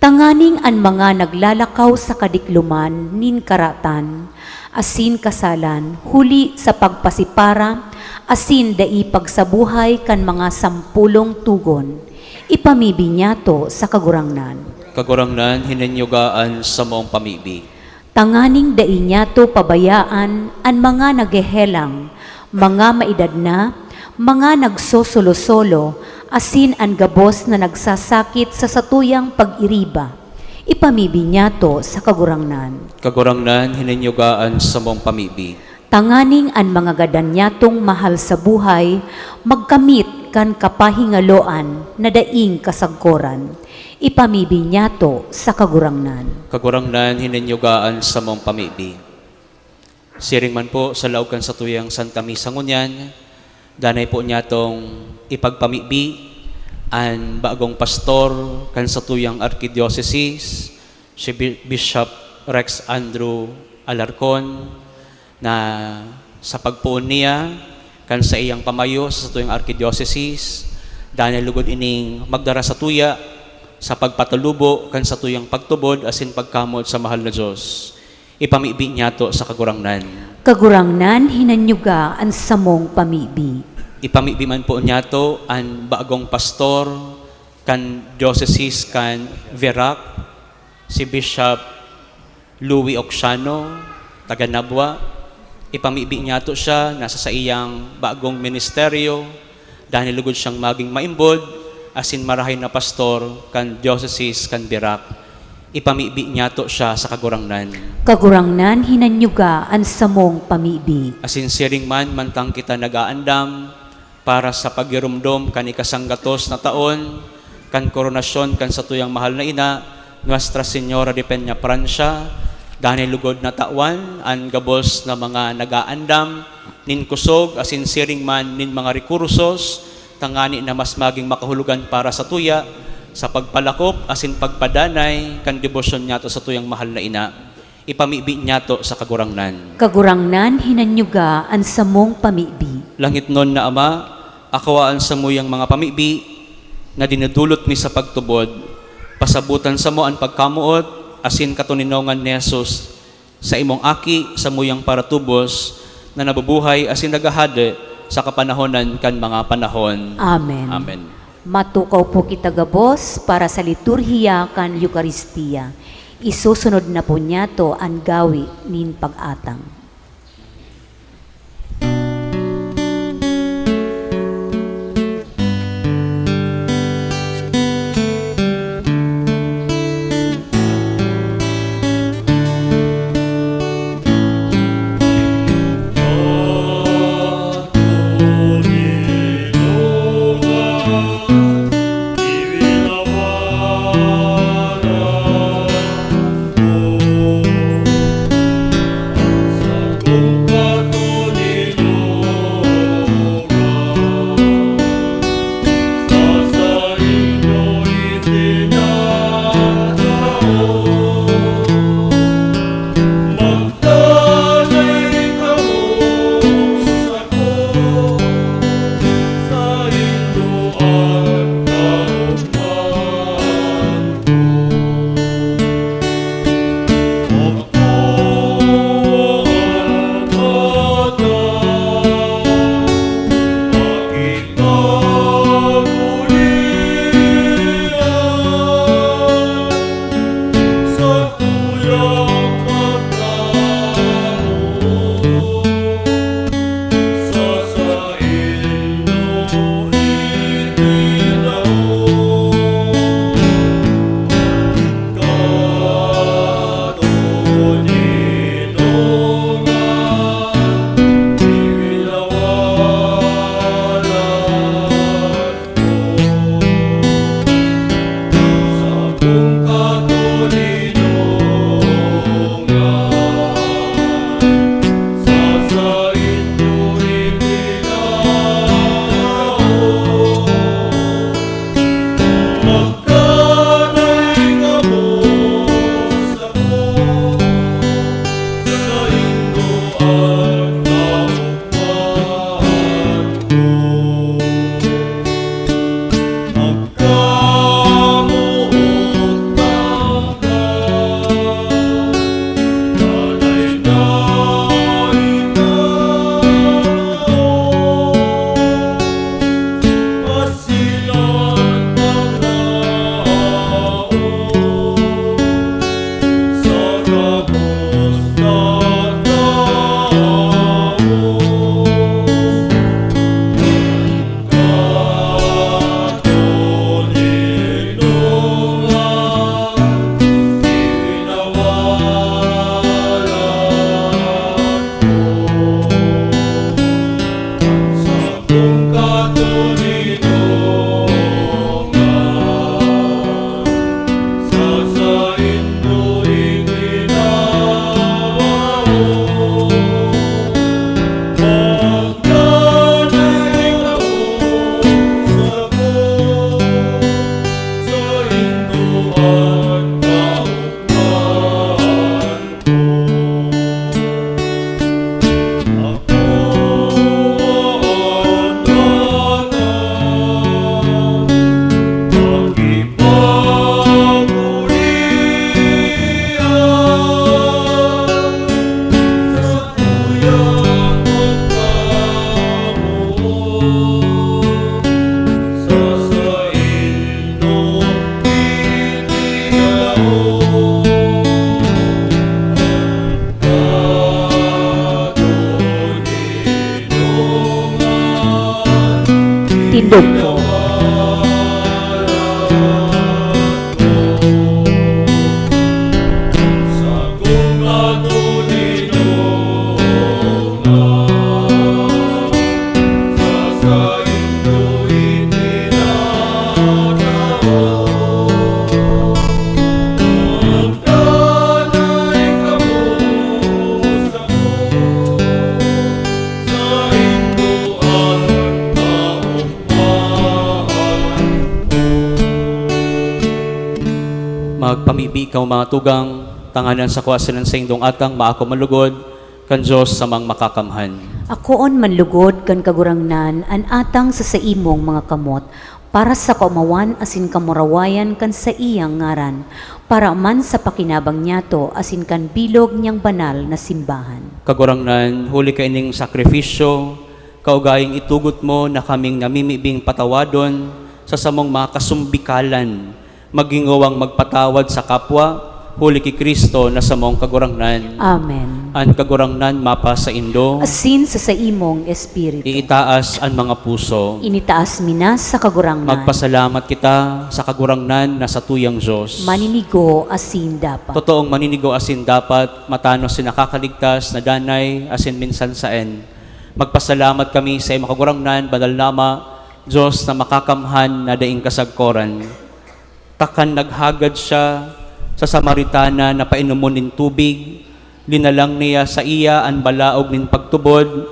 Tanganing an mga naglalakaw sa kadikloman nin karatan asin kasalan huli sa pagpasipara asin dai pagsabuhay kan mga sampolong togon, ipamibi niyato sa Kagurangnan. Kagurangnan, hinanyuga an samong pamibi. Tanganing dai niyato pabayaan an mga naghehelang, mga maedad na, mga nagsosolo-solo, asin an gabos na nagsasakit sa satuyang pag-iriba. Ipamibi niyato sa Kagurangnan. Kagurangnan, hinanyuga an samong pamibi. Tanganing an mga gadan niyatong mahal sa buhay magkamit kan kapahingaloan na daing kasagkoran. Ipamibi niyato sa Kagurangnan. Kagurangnan, hinanyuga an samong pamibi. Siring man po, sa laog kan satuyang Santa Misa ngunyan, danay po niyatong ipagpamibi an bagong pastor kan satuyang arkidiocesis, si Bi-, Bishop Rex Andrew Alarcon, na sa pagpoon niya kan saiyang pamayo sa satuyang arkidiocesis, danay lugod ining magdara satuya sa pagpatalubo kan satuyang pagtubod asin pagkamoot sa mahal na Dios. Ipamibi niyato sa Kagurangnan. Kagurangnan, hinanyuga an samong pamibi. Ipamibi man po niyato an bagong pastor kan Diocese kan Virac, si Bishop Louis Ocsiano, taga Nabua. Ipamibi niyato siya na sa saiyang bagong ministeryo, danay lugod siyang maging maimbod asin marahay na pastor kan Diocese kan Virac. Ipamibi niyato siya sa Kagurangnan. Kagurangnan, hinanyuga an samong pamibi. Asin siring man, mantang kita nag-aandam para sa paghiromdom kan ikasanggatos na taon kan koronasyon kan satuyang mahal na ina, Nuestra Señora de Peñafrancia, danay lugod na tawan an gabos na mga nag-aandam nin kusog asin siring man nin mga rekursos, tangani na mas maging makahulugan para satuya sa pagpalakop asin pagpadanay kan debosyon niyato satuyang mahal na ina. Ipamibi niyato sa Kagurangnan. Kagurangnan, hinanyuga an samong pamibi. Langitnon na Ama, akoa an samuyang mga pamibi na dinudulot mi sa pagtubod. Pasabotan samo an pagkamoot asin katoninongan ni Jesus, sa imong Aki, samuyang paratubos, na nabubuhay asin naghahade sa kapanahonan kan mga panahon. Amen. Amen. Matukaw po kita gabos para sa liturhiya kan Eukaristia. Isusunod na po niyato an gawi nin pag-atang. Magpamibi ikaw, mga tugang, tanganing an sako asin an saindong atang maako man lugod kan Dios sa Amang Makakamhan. Akoon man lugod kan Kagurangnan an atang sa saimong mga kamot, para sa kaomawan asin kamurawayan kan saiyang ngaran, para man sa pakinabang niyato asin kan bilog niyang banal na simbahan. Kagurangnan, huli kaining sakrifisyo, kaugayang itugot mo na kaming namimibing patawadon sa samong mga kasumbikalan, magingowang magpatawad sa kapwa, huli ki Cristo na samong Kagurangnan. Amen. An Kagurangnan mapasaindo. Asin sa saimong espiritu. Iitaas an mga puso. Initaas mi na sa Kagurangnan. Magpasalamat kita sa Kagurangnan na satuyang Dios. Maninigo asin dapat. Totoong maninigo asin dapat, matanos asin nakakaligtas na danay asin minsan saen. Magpasalamat kami sa imo, Kagurangnan, banal na Ama, Dios na makakamhan na daing kasagkoran. Ta kan naghagad siya sa Samaritana na painomon nin tubig, linalang niya saiya an balaog nin pagtubod,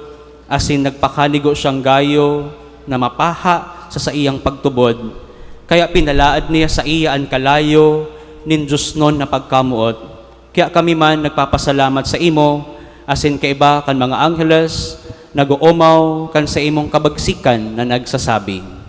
asin nagpakanigo siyang gayo na mapaha sa saiyang pagtubod. Kaya pinalaad niya saiya an kalayo nin diosnon na pagkamoot. Kaya kami man nagpapasalamat saimo, asin kaiba kan mga angheles, nag-oomaw kan saimong kabagsikan na nagsasabi,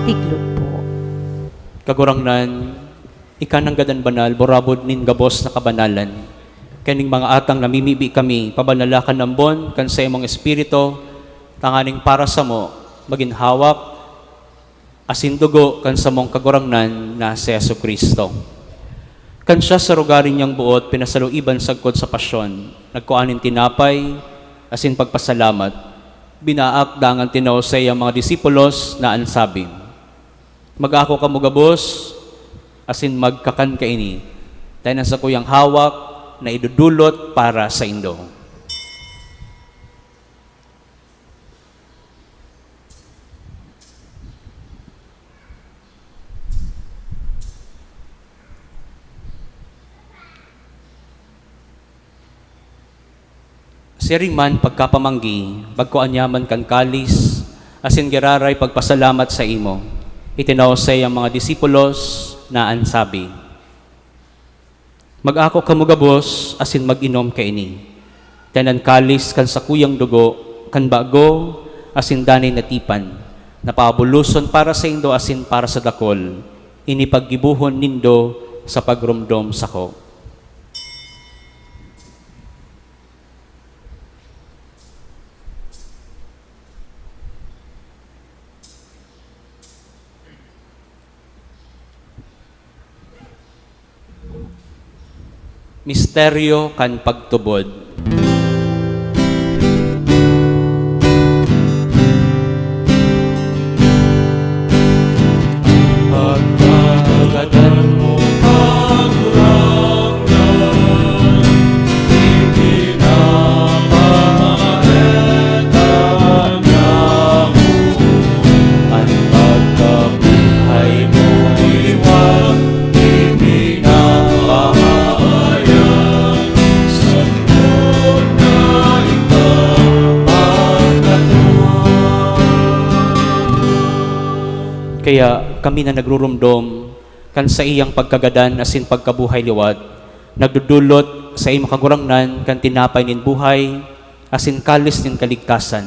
Tiglot po. Kagurangnan, ika nanggad an banal, burabod nin gabos na kabanalan. Kaining mga atang namimibi kami, pabanala kan ambon kan saimong Espiritu, tanganing para samo magin hawak asin dugo kan samong Kagurangnan na si Jesu-Cristo. Kan siya sa rugari niyang boot pinasaluiban sagkod sa pasyon, nagkua nin tinapay asin pagpasalamat, binaak dangan tinao saiyang mga disipulos na an sabi, "Mag-ako kamo gabos asin magkakan kaini, ta ini an sakuyang hawak na idodolot para saindo." Siring man, pagkapamanggi, pagkua niya man kan kalis, asin giraray pagpasalamat saimo, itinao saiyang mga disipulos na an sabi, "Mag-ako kamo gabos asin mag-inom kaini. Ta ini an kalis kan sakuyang dugo kan bago asin danay na tipan, na paabuloson para saindo asin para sa dakul. Ini paggibohon nindo sa pagromdom sako." Misteryo kan pagtubod. Pagkatagadan mo, Kagurangnan, Kaya kami na nagrurumdom kan saiyang pagkagadan asin pagkabuhay liwat, nagdodolot sa imo, Kagurangnan, kan tinapay nin buhay asin kalis nin kaligtasan.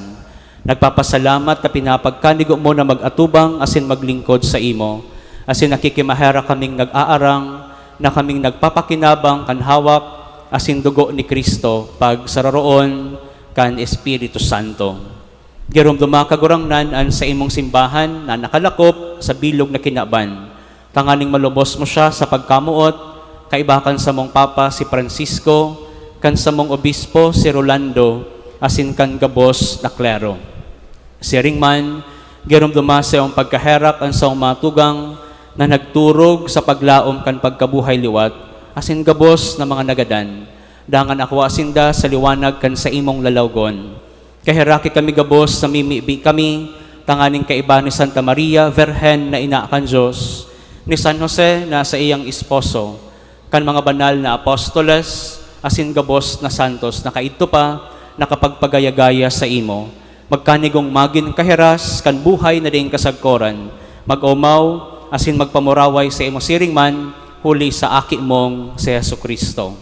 Nagpapasalamat ta pinapagkanigo mo na mag-atubang asin maglingkod saimo, asin nakikimaherak kaming nag-aarang na kaming nagpapakinabang kan hawak asin dugo ni Cristo, pagsararoon kan Espiritu Santo. Giromdoma, Kagurangnan, an saimong simbahan na nakalakop sa bilog na kinaban, tanganing malubos mo siya sa pagkamoot, kaiba kan samong Papa si Francisco, kan samong Obispo si Rolando, asin kan gabos na klero. Siring man, giromdoma sa iyong pagkaherak an samong mga tugang na nagturog sa paglaom kan pagkabuhay liwat, asin gabos na mga nagadan. Dangan akua sinda sa liwanag kan saimong lalawgon. Kaheraki kami gabos, namimibi kami, tanganing kaiba ni Santa Maria, Virgen na ina kan Dios, ni San Jose na saiyang esposo, kan mga banal na apostoles, asin gabos na santos na kaidto pa nakapagpagaya-gaya saimo, magkanigong magin kahiras kan buhay na daing kasagkoran, mag-omaw asin magpamuraway saimo siring man, huli sa Aki mong si Jesu-Cristo.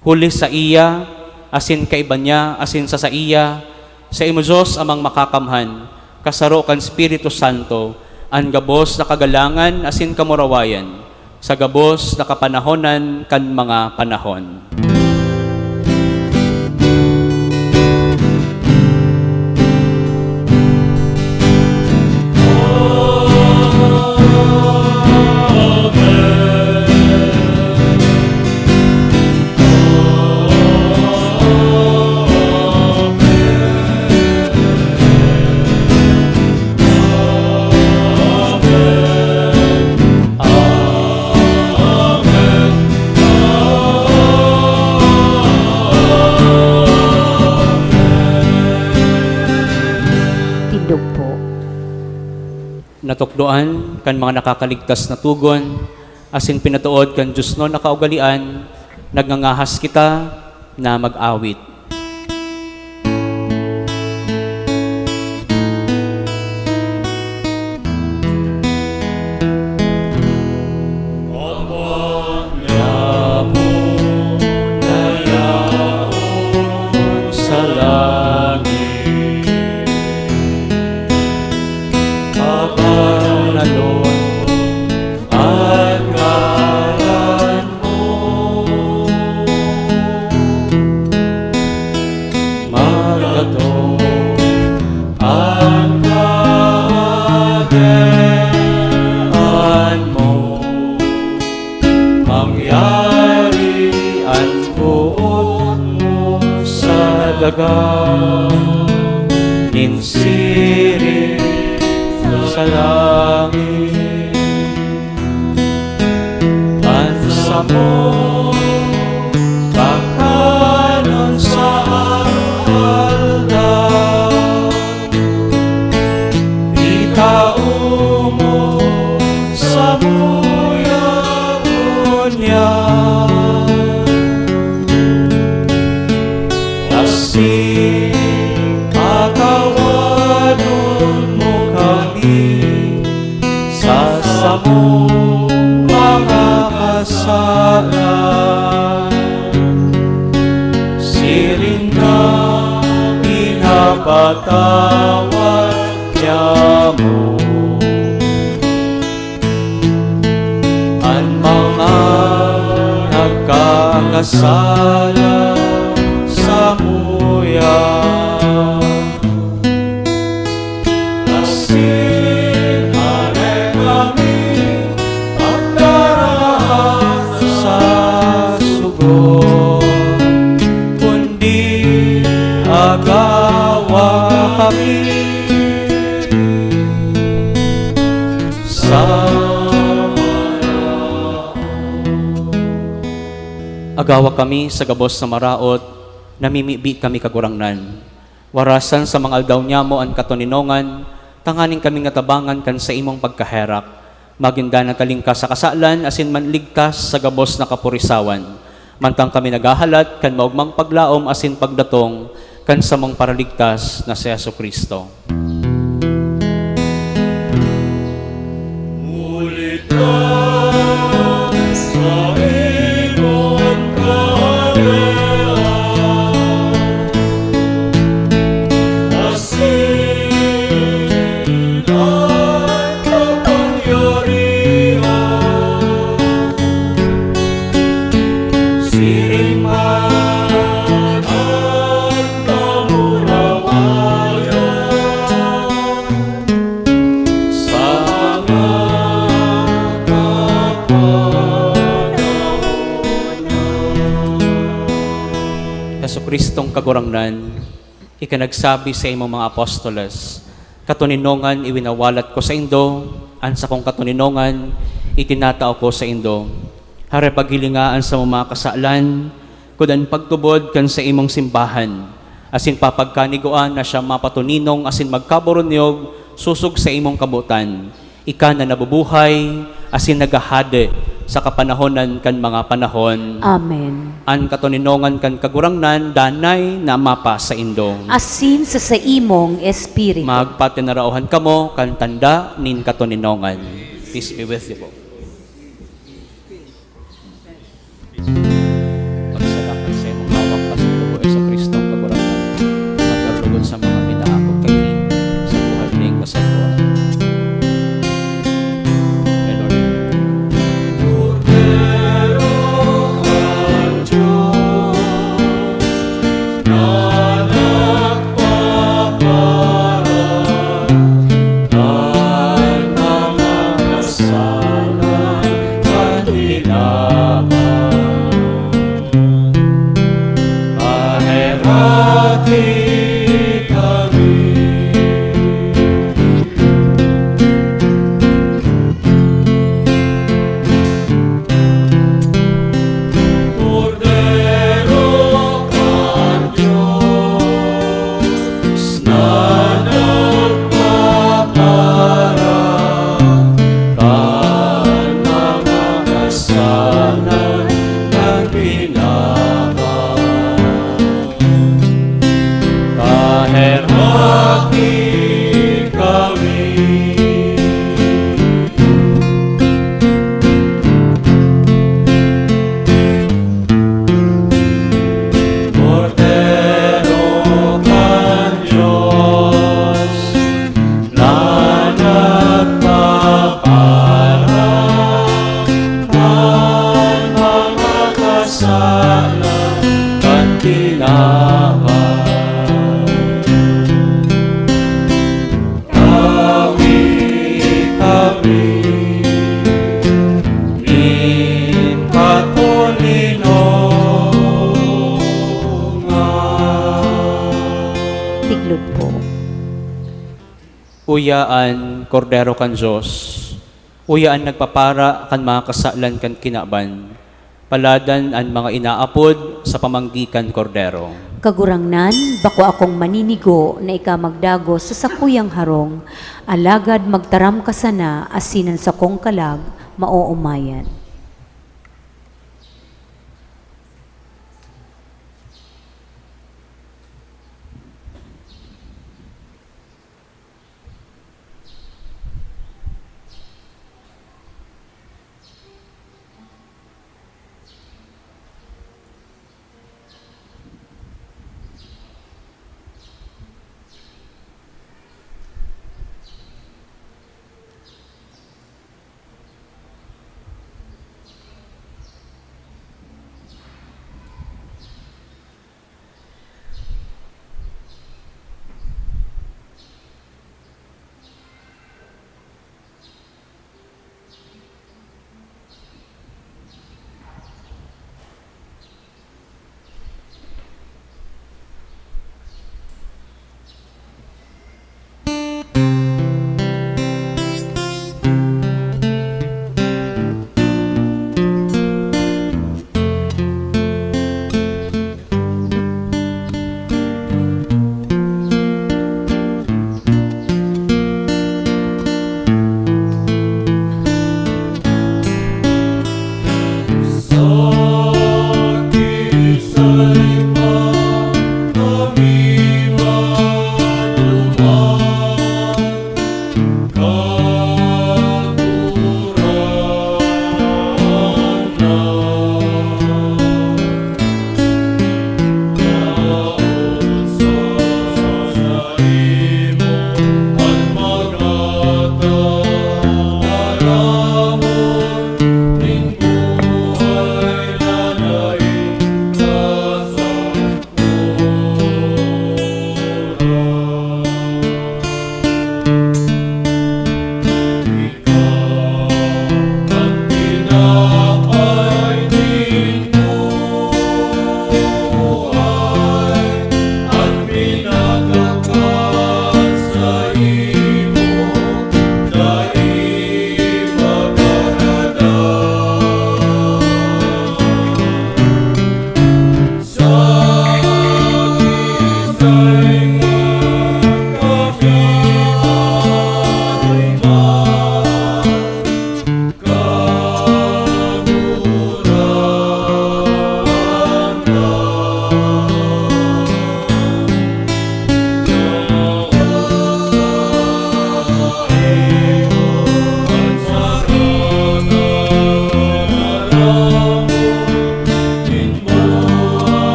Huli saiya, asin kaiba niya, asin sa saiya, saimo, Dios Amang Makakamhan, kasaro kan Espiritu Santo, an gabos na kagalangan asin kamurawayan, sa gabos na kapanahonan kan mga panahon. Tindog po. Natukdoan kan mga nakakaligtas na togon, asin pinatood kan diosnon na kaugalean, nagngangahas kita na mag-awit. Apo na yaon sa langit, abanalon an ngaran mo. Magatong an Kahadean mo. Mangyari an boot mo sa daga nin siring sa langit. An samong kakanon sa aldaw, itao mo samuya ngunyan. Asin patawadon mo kami sa samong mga kasalan, siring na pinapatawad niamo an mga nagkakasala samuya. Asin hale kami pagdaraag sa sugot, kundi agawa kami sa maraot. Agawa kami sa gabos na maraot, namimibi kami, Kagurangnan. Warasan sa mga aldaw niamo an katoninongan, tanganing kaming natabangan kan saimong pagkaherak. Magin danay talingkas sa kasalan asin manligtas sa gabos na kapurisawan, mantang kami naghahalat kan maogmang paglaom asin pagdatong kan samong Paraligtas na si Jesu-Cristo. Sa imong kaharian, asin an kapangyarihan, siring man an kamurawayan. Sa mga kapanahon na. Jesucristong Kagurangnan, ika nagsabi sa imong mga apostoles, "Katoninongan iwinawalat ko saindo, an sakong katoninongan itinatao ko saindo." Hare paghilinga an samong mga kasalan, kun an pagtubod kan saimong simbahan, asin papagkanigua na siya mapatoninong asin magkaboronyog sosog sa imong kabotan, ika na nabubuhay asin naghahade sa kapanahonan kan mga panahon. Amen. An katoninongan kan Kagurangnan danay na mapasaindo. Asin sa saimong espiritu. Magpatinaraohan kamo kan tanda nin katoninongan. Peace be with you po. Pagsalamat sa imong hawak, asin dugo, Jesucristo, ang Kagurangnan, magdarugod sa mga minaakop kaini sa buhay nin kasagwa. Kordero kan Dios, na nagpapara kan mga kasalan kan tinawan. Paheraki kami. Kordero kan Dios, na nagpapara kan mga kasalan kan tinawan. Paheraki kami. Kordero kan Dios, na nagpapara kan mga kasalan kan tinawan. Tawi kami nin katoninongan. Tiglod po. Uya an Kordero kan Dios, uya an nagpapara kan mga kasalan kan kinaban. Paladan an mga inaapod sa pamanggi kan Kordero. Kagurangnan, bako akong maninigo na ika magdagos sa sakuyang harong, alagad magtaram ka sana asin an sakong kalag maoomayan.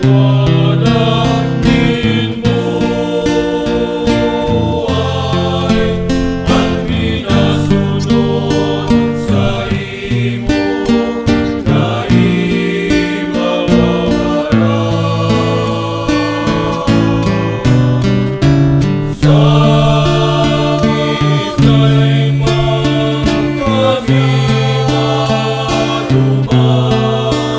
Walang nin buhay, ang pinasunod sa imo, na ibababaran. Sa misa'y pagkasinaduman,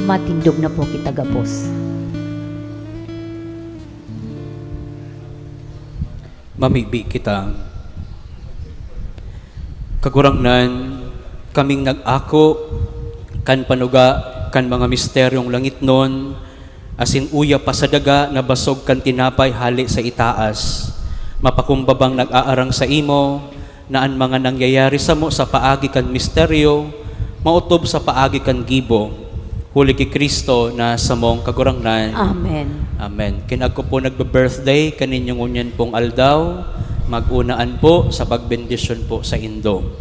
Matindog na po kita gabos. Mamibi kita. Kagurangnan, kaming nag-ako kan panuga kan mga misteryong langitnon, asin uya pa sa daga na basog kan tinapay hale sa itaas, mapakumbabang nag-aarang saimo, na an mga nangyayari samo sa paagi kan misteryo maotob sa paagi kan gibo, huli ki Cristo na samong Kagurangnan. Amen. Amen. Kinagko po nagbe-birthday kaninyo ngunyan pong aldaw, mag-unaan po sa pagbendisyon po sa indo.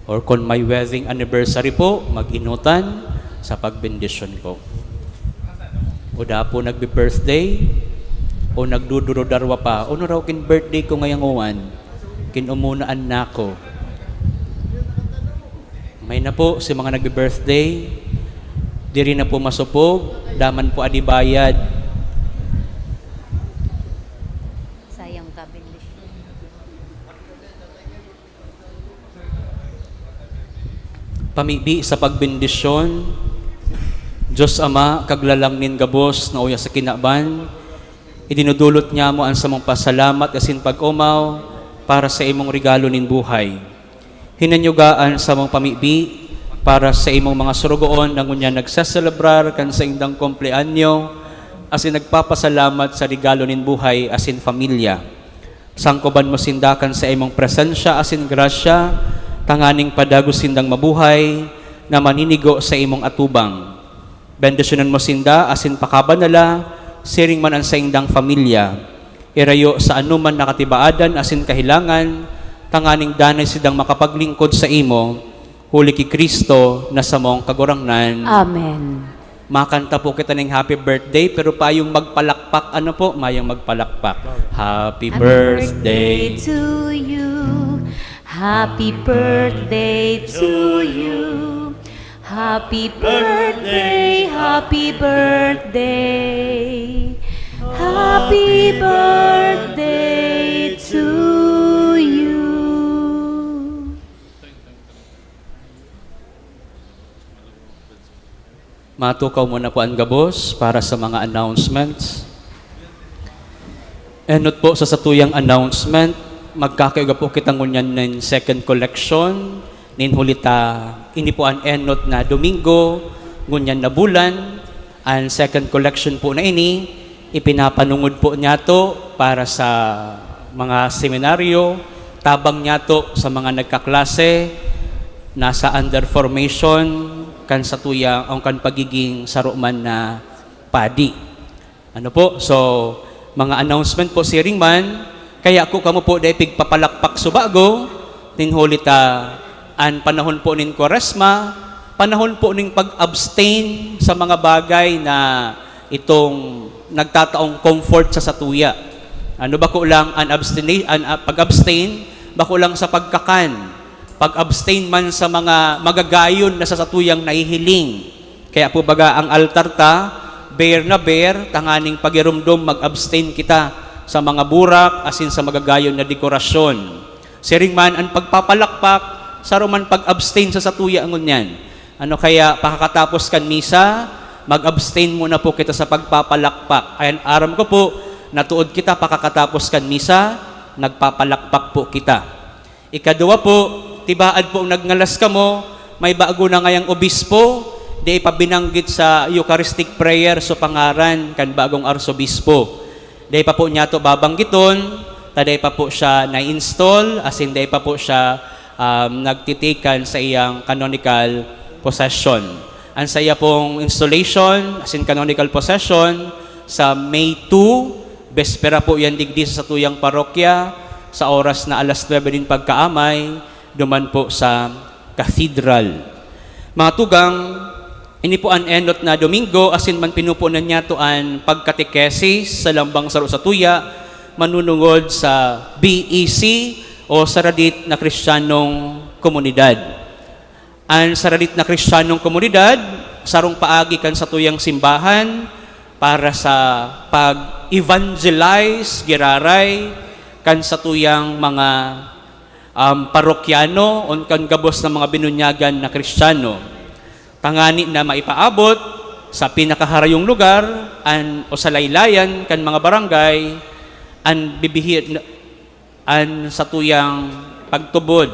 Or kung may wedding anniversary po, mag-inutan sa pagbendisyon po. O da po nagbe-birthday, o nagdudurudarwa pa, "Ano raw kin birthday ko ngayang uwan?" Kinumuna an nako. May na po si mga nagbe-birthday. Diri na po masupog, daman po adibayad. Sayang ka, Bendish. Pamibi sa pagbendisyon. Dios Ama, Kaglalang nin gabos na uya sa kinaban, idinudulot niamo an samong pasalamat asin pag-omaw para sa imong regalo nin buhay. Hinanyuga an samong pamibi para sa imong mga sorogoon na ngunyan nagseselebrar kan saindang kumpleanyo asin nagpapasalamat sa regalo nin buhay asin pamilya. Sangkoban mo sinda kan saimong presensya asin grasya, tanganing padagos sindang mabuhay na maninigo sa imong atubang. Bendisyonan mo sinda asin pakabanala, siring man an saindang pamilya. Irayo sa anoman na katibaadan asin kahelangan, tanganing danay sindang makapaglingkod saimo, huli ki Cristo na samong Kagurangnan. Amen. Makanta po kita ning happy birthday, pero payong magpalakpak, ano po? Mayong magpalakpak. Happy birthday to you. Happy birthday to you. Happy birthday, happy birthday. Happy birthday to you. Matukaw mo na po an gabos para sa mga announcements. Enot po sa satuyang announcement, Magkakaigwa po kita ngunyan nin second collection, nin huli ta ini po an enot na Domingo, ngunyan na bulan. An second collection po na ini, ipinapanungod po niyato para sa mga seminaryo, tabang niyato sa mga nagkaklase, nasa under formation, kan satuyang, o kan pagiging saro man na padi. Ano po? So, mga announcement po, siring man, kaya ko kamo po dai pigpapalakpak subago, nin huli ta, an panahon po nin Kwaresma, panahon po nin pag-abstain sa mga bagay na itong nagtataong comfort sa satuya. Ano, bako lang an abstina-, an, ah, pag-abstain, bako lang sa pagkakan, pag-abstain man sa mga magagayon na sa satuyang nahihiling. Kaya po baga ang altar ta, bare na bare, tanganing pagirumdom, mag-abstain kita sa mga burak asin sa magagayon na dekorasyon. Siring man an pagpapalakpak, saro man pag-abstain sa satuya ngunyan. Ano kaya, pakakatapos kan misa, mag-abstain muna po kita sa pagpapalakpak. Ayan, aram ko po, natuod kita pakakatapos kan misa, nagpapalakpak po kita. Ikaduwa po, tibaad po nagngalas kamo, may bago na ngayang obispo, dai pa binanggit sa Eucharistic prayer so pangaran kan bagong arsobispo. Dai pa po niyato babanggiton, ta dai pa po siya na-install, asin dai pa po siya, um, nagtitikan sa iyang canonical possession. An saiya pong installation, asin canonical possession, sa May two, bespera po yan digdi sa satuyang parokya, sa oras na alas nuebe nin pagkaamay, duman po sa Cathedral. Mga tugang, ini po an enot na Domingo, asin man pinupunan niyato an pagkatekesis sa lambang saro satuya, manunungod sa B E C o Saradit na Kristiyanong Komunidad. An Saradit na Kristiyanong Komunidad, sarong paagi kan satuyang simbahan para sa pag-evangelize, giraray, kan satuyang mga, um, parokyano o kan gabos na mga binunyagan na Kristiyano. Tangani na maipaabot sa pinakaharayong lugar an, o sa laylayan kan mga barangay, an bibihi-, an satuyang pagtubod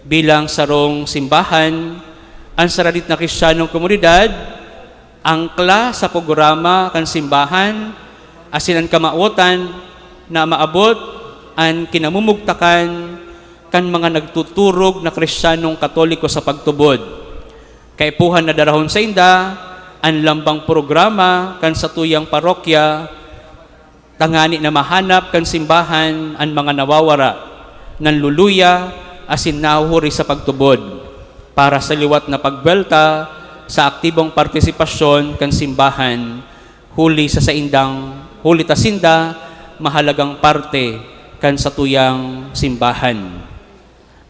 bilang sarong simbahan, an Saradit na Kristiyanong Komunidad, angkla sa programa kan simbahan, asin an kamawotan na maabot an kinamumugtakan kan mga nagtuturog na Kristiyanong Katoliko sa pagtubod. Kaipuhan na darahon sainda an lambang programa kan satuyang parokya, tangani na mahanap kan simbahan an mga nawawara, nanluluya, asin nahuhuri sa pagtubod, para sa liwat na pagbuwelta sa aktibong partisipasyon kan simbahan, huli sa saindang, huli ta sinda mahalagang parte kan satuyang simbahan.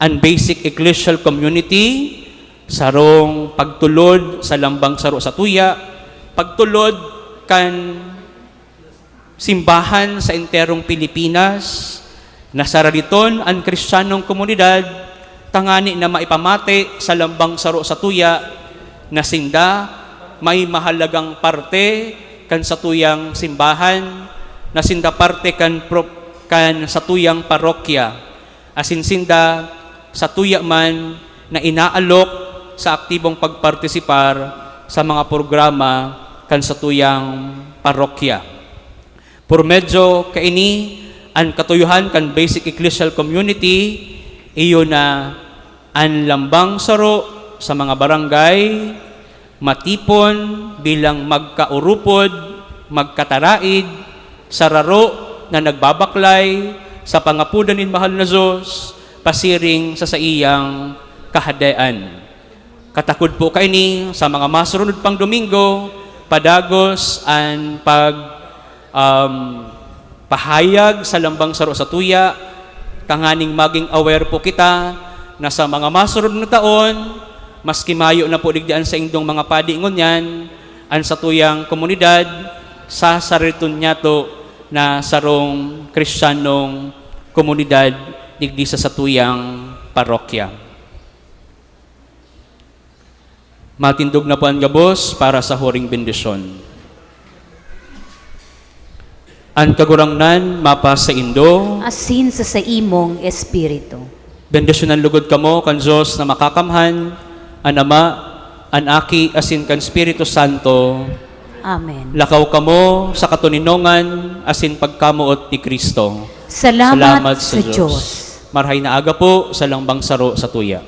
An basic ecclesial community, sarong pagtulod sa lambang saro satuya, pagtulod kan simbahan sa enterong Pilipinas, na saraditon an Kristiyanong komunidad, tangani na maipamati sa lambang saro satuya na sinda may mahalagang parte kan satuyang simbahan, na sinda parte kan pro-, kan satuyang parokya, asin sinda satuya man na inaalok sa aktibong pagpartisipar sa mga programa kan satuyang parokya. Por medyo kaini, an katuyohan kan basic ecclesial community, iyo na an lambang saro sa mga barangay, matipon bilang magkaurupod, magkataraid, sararo na nagbabaklay sa pangapodan nin mahal na Dios, pasiring sa saiyang Kahadean. Katakod po kaini, sa mga masurunod pang Domingo, padagos an pag, um, pahayag sa lambang saro satuya, tanganing maging aware po kita na sa mga masurunod na taon, maski mayo na po digdi an saindong mga padi ngunyan, an satuyang komunidad, sasaraditon niyato na sarong Kristiyanong komunidad digdi sa satuyang parokya. Matindog na po an gabos para sa huring bendisyon. An Kagurangnan mapasaindo. Asin sa saimong espiritu. Bendisyonan lugod kamo kan Dios na Makakamhan, an Ama, an Aki, asin kan Espiritu Santo. Amen. Lakaw kamo sa katoninongan asin pagkamoot ni Kristo. Salamat, sa Diyos. Marhay na aga po sa langbang saro sa tuya.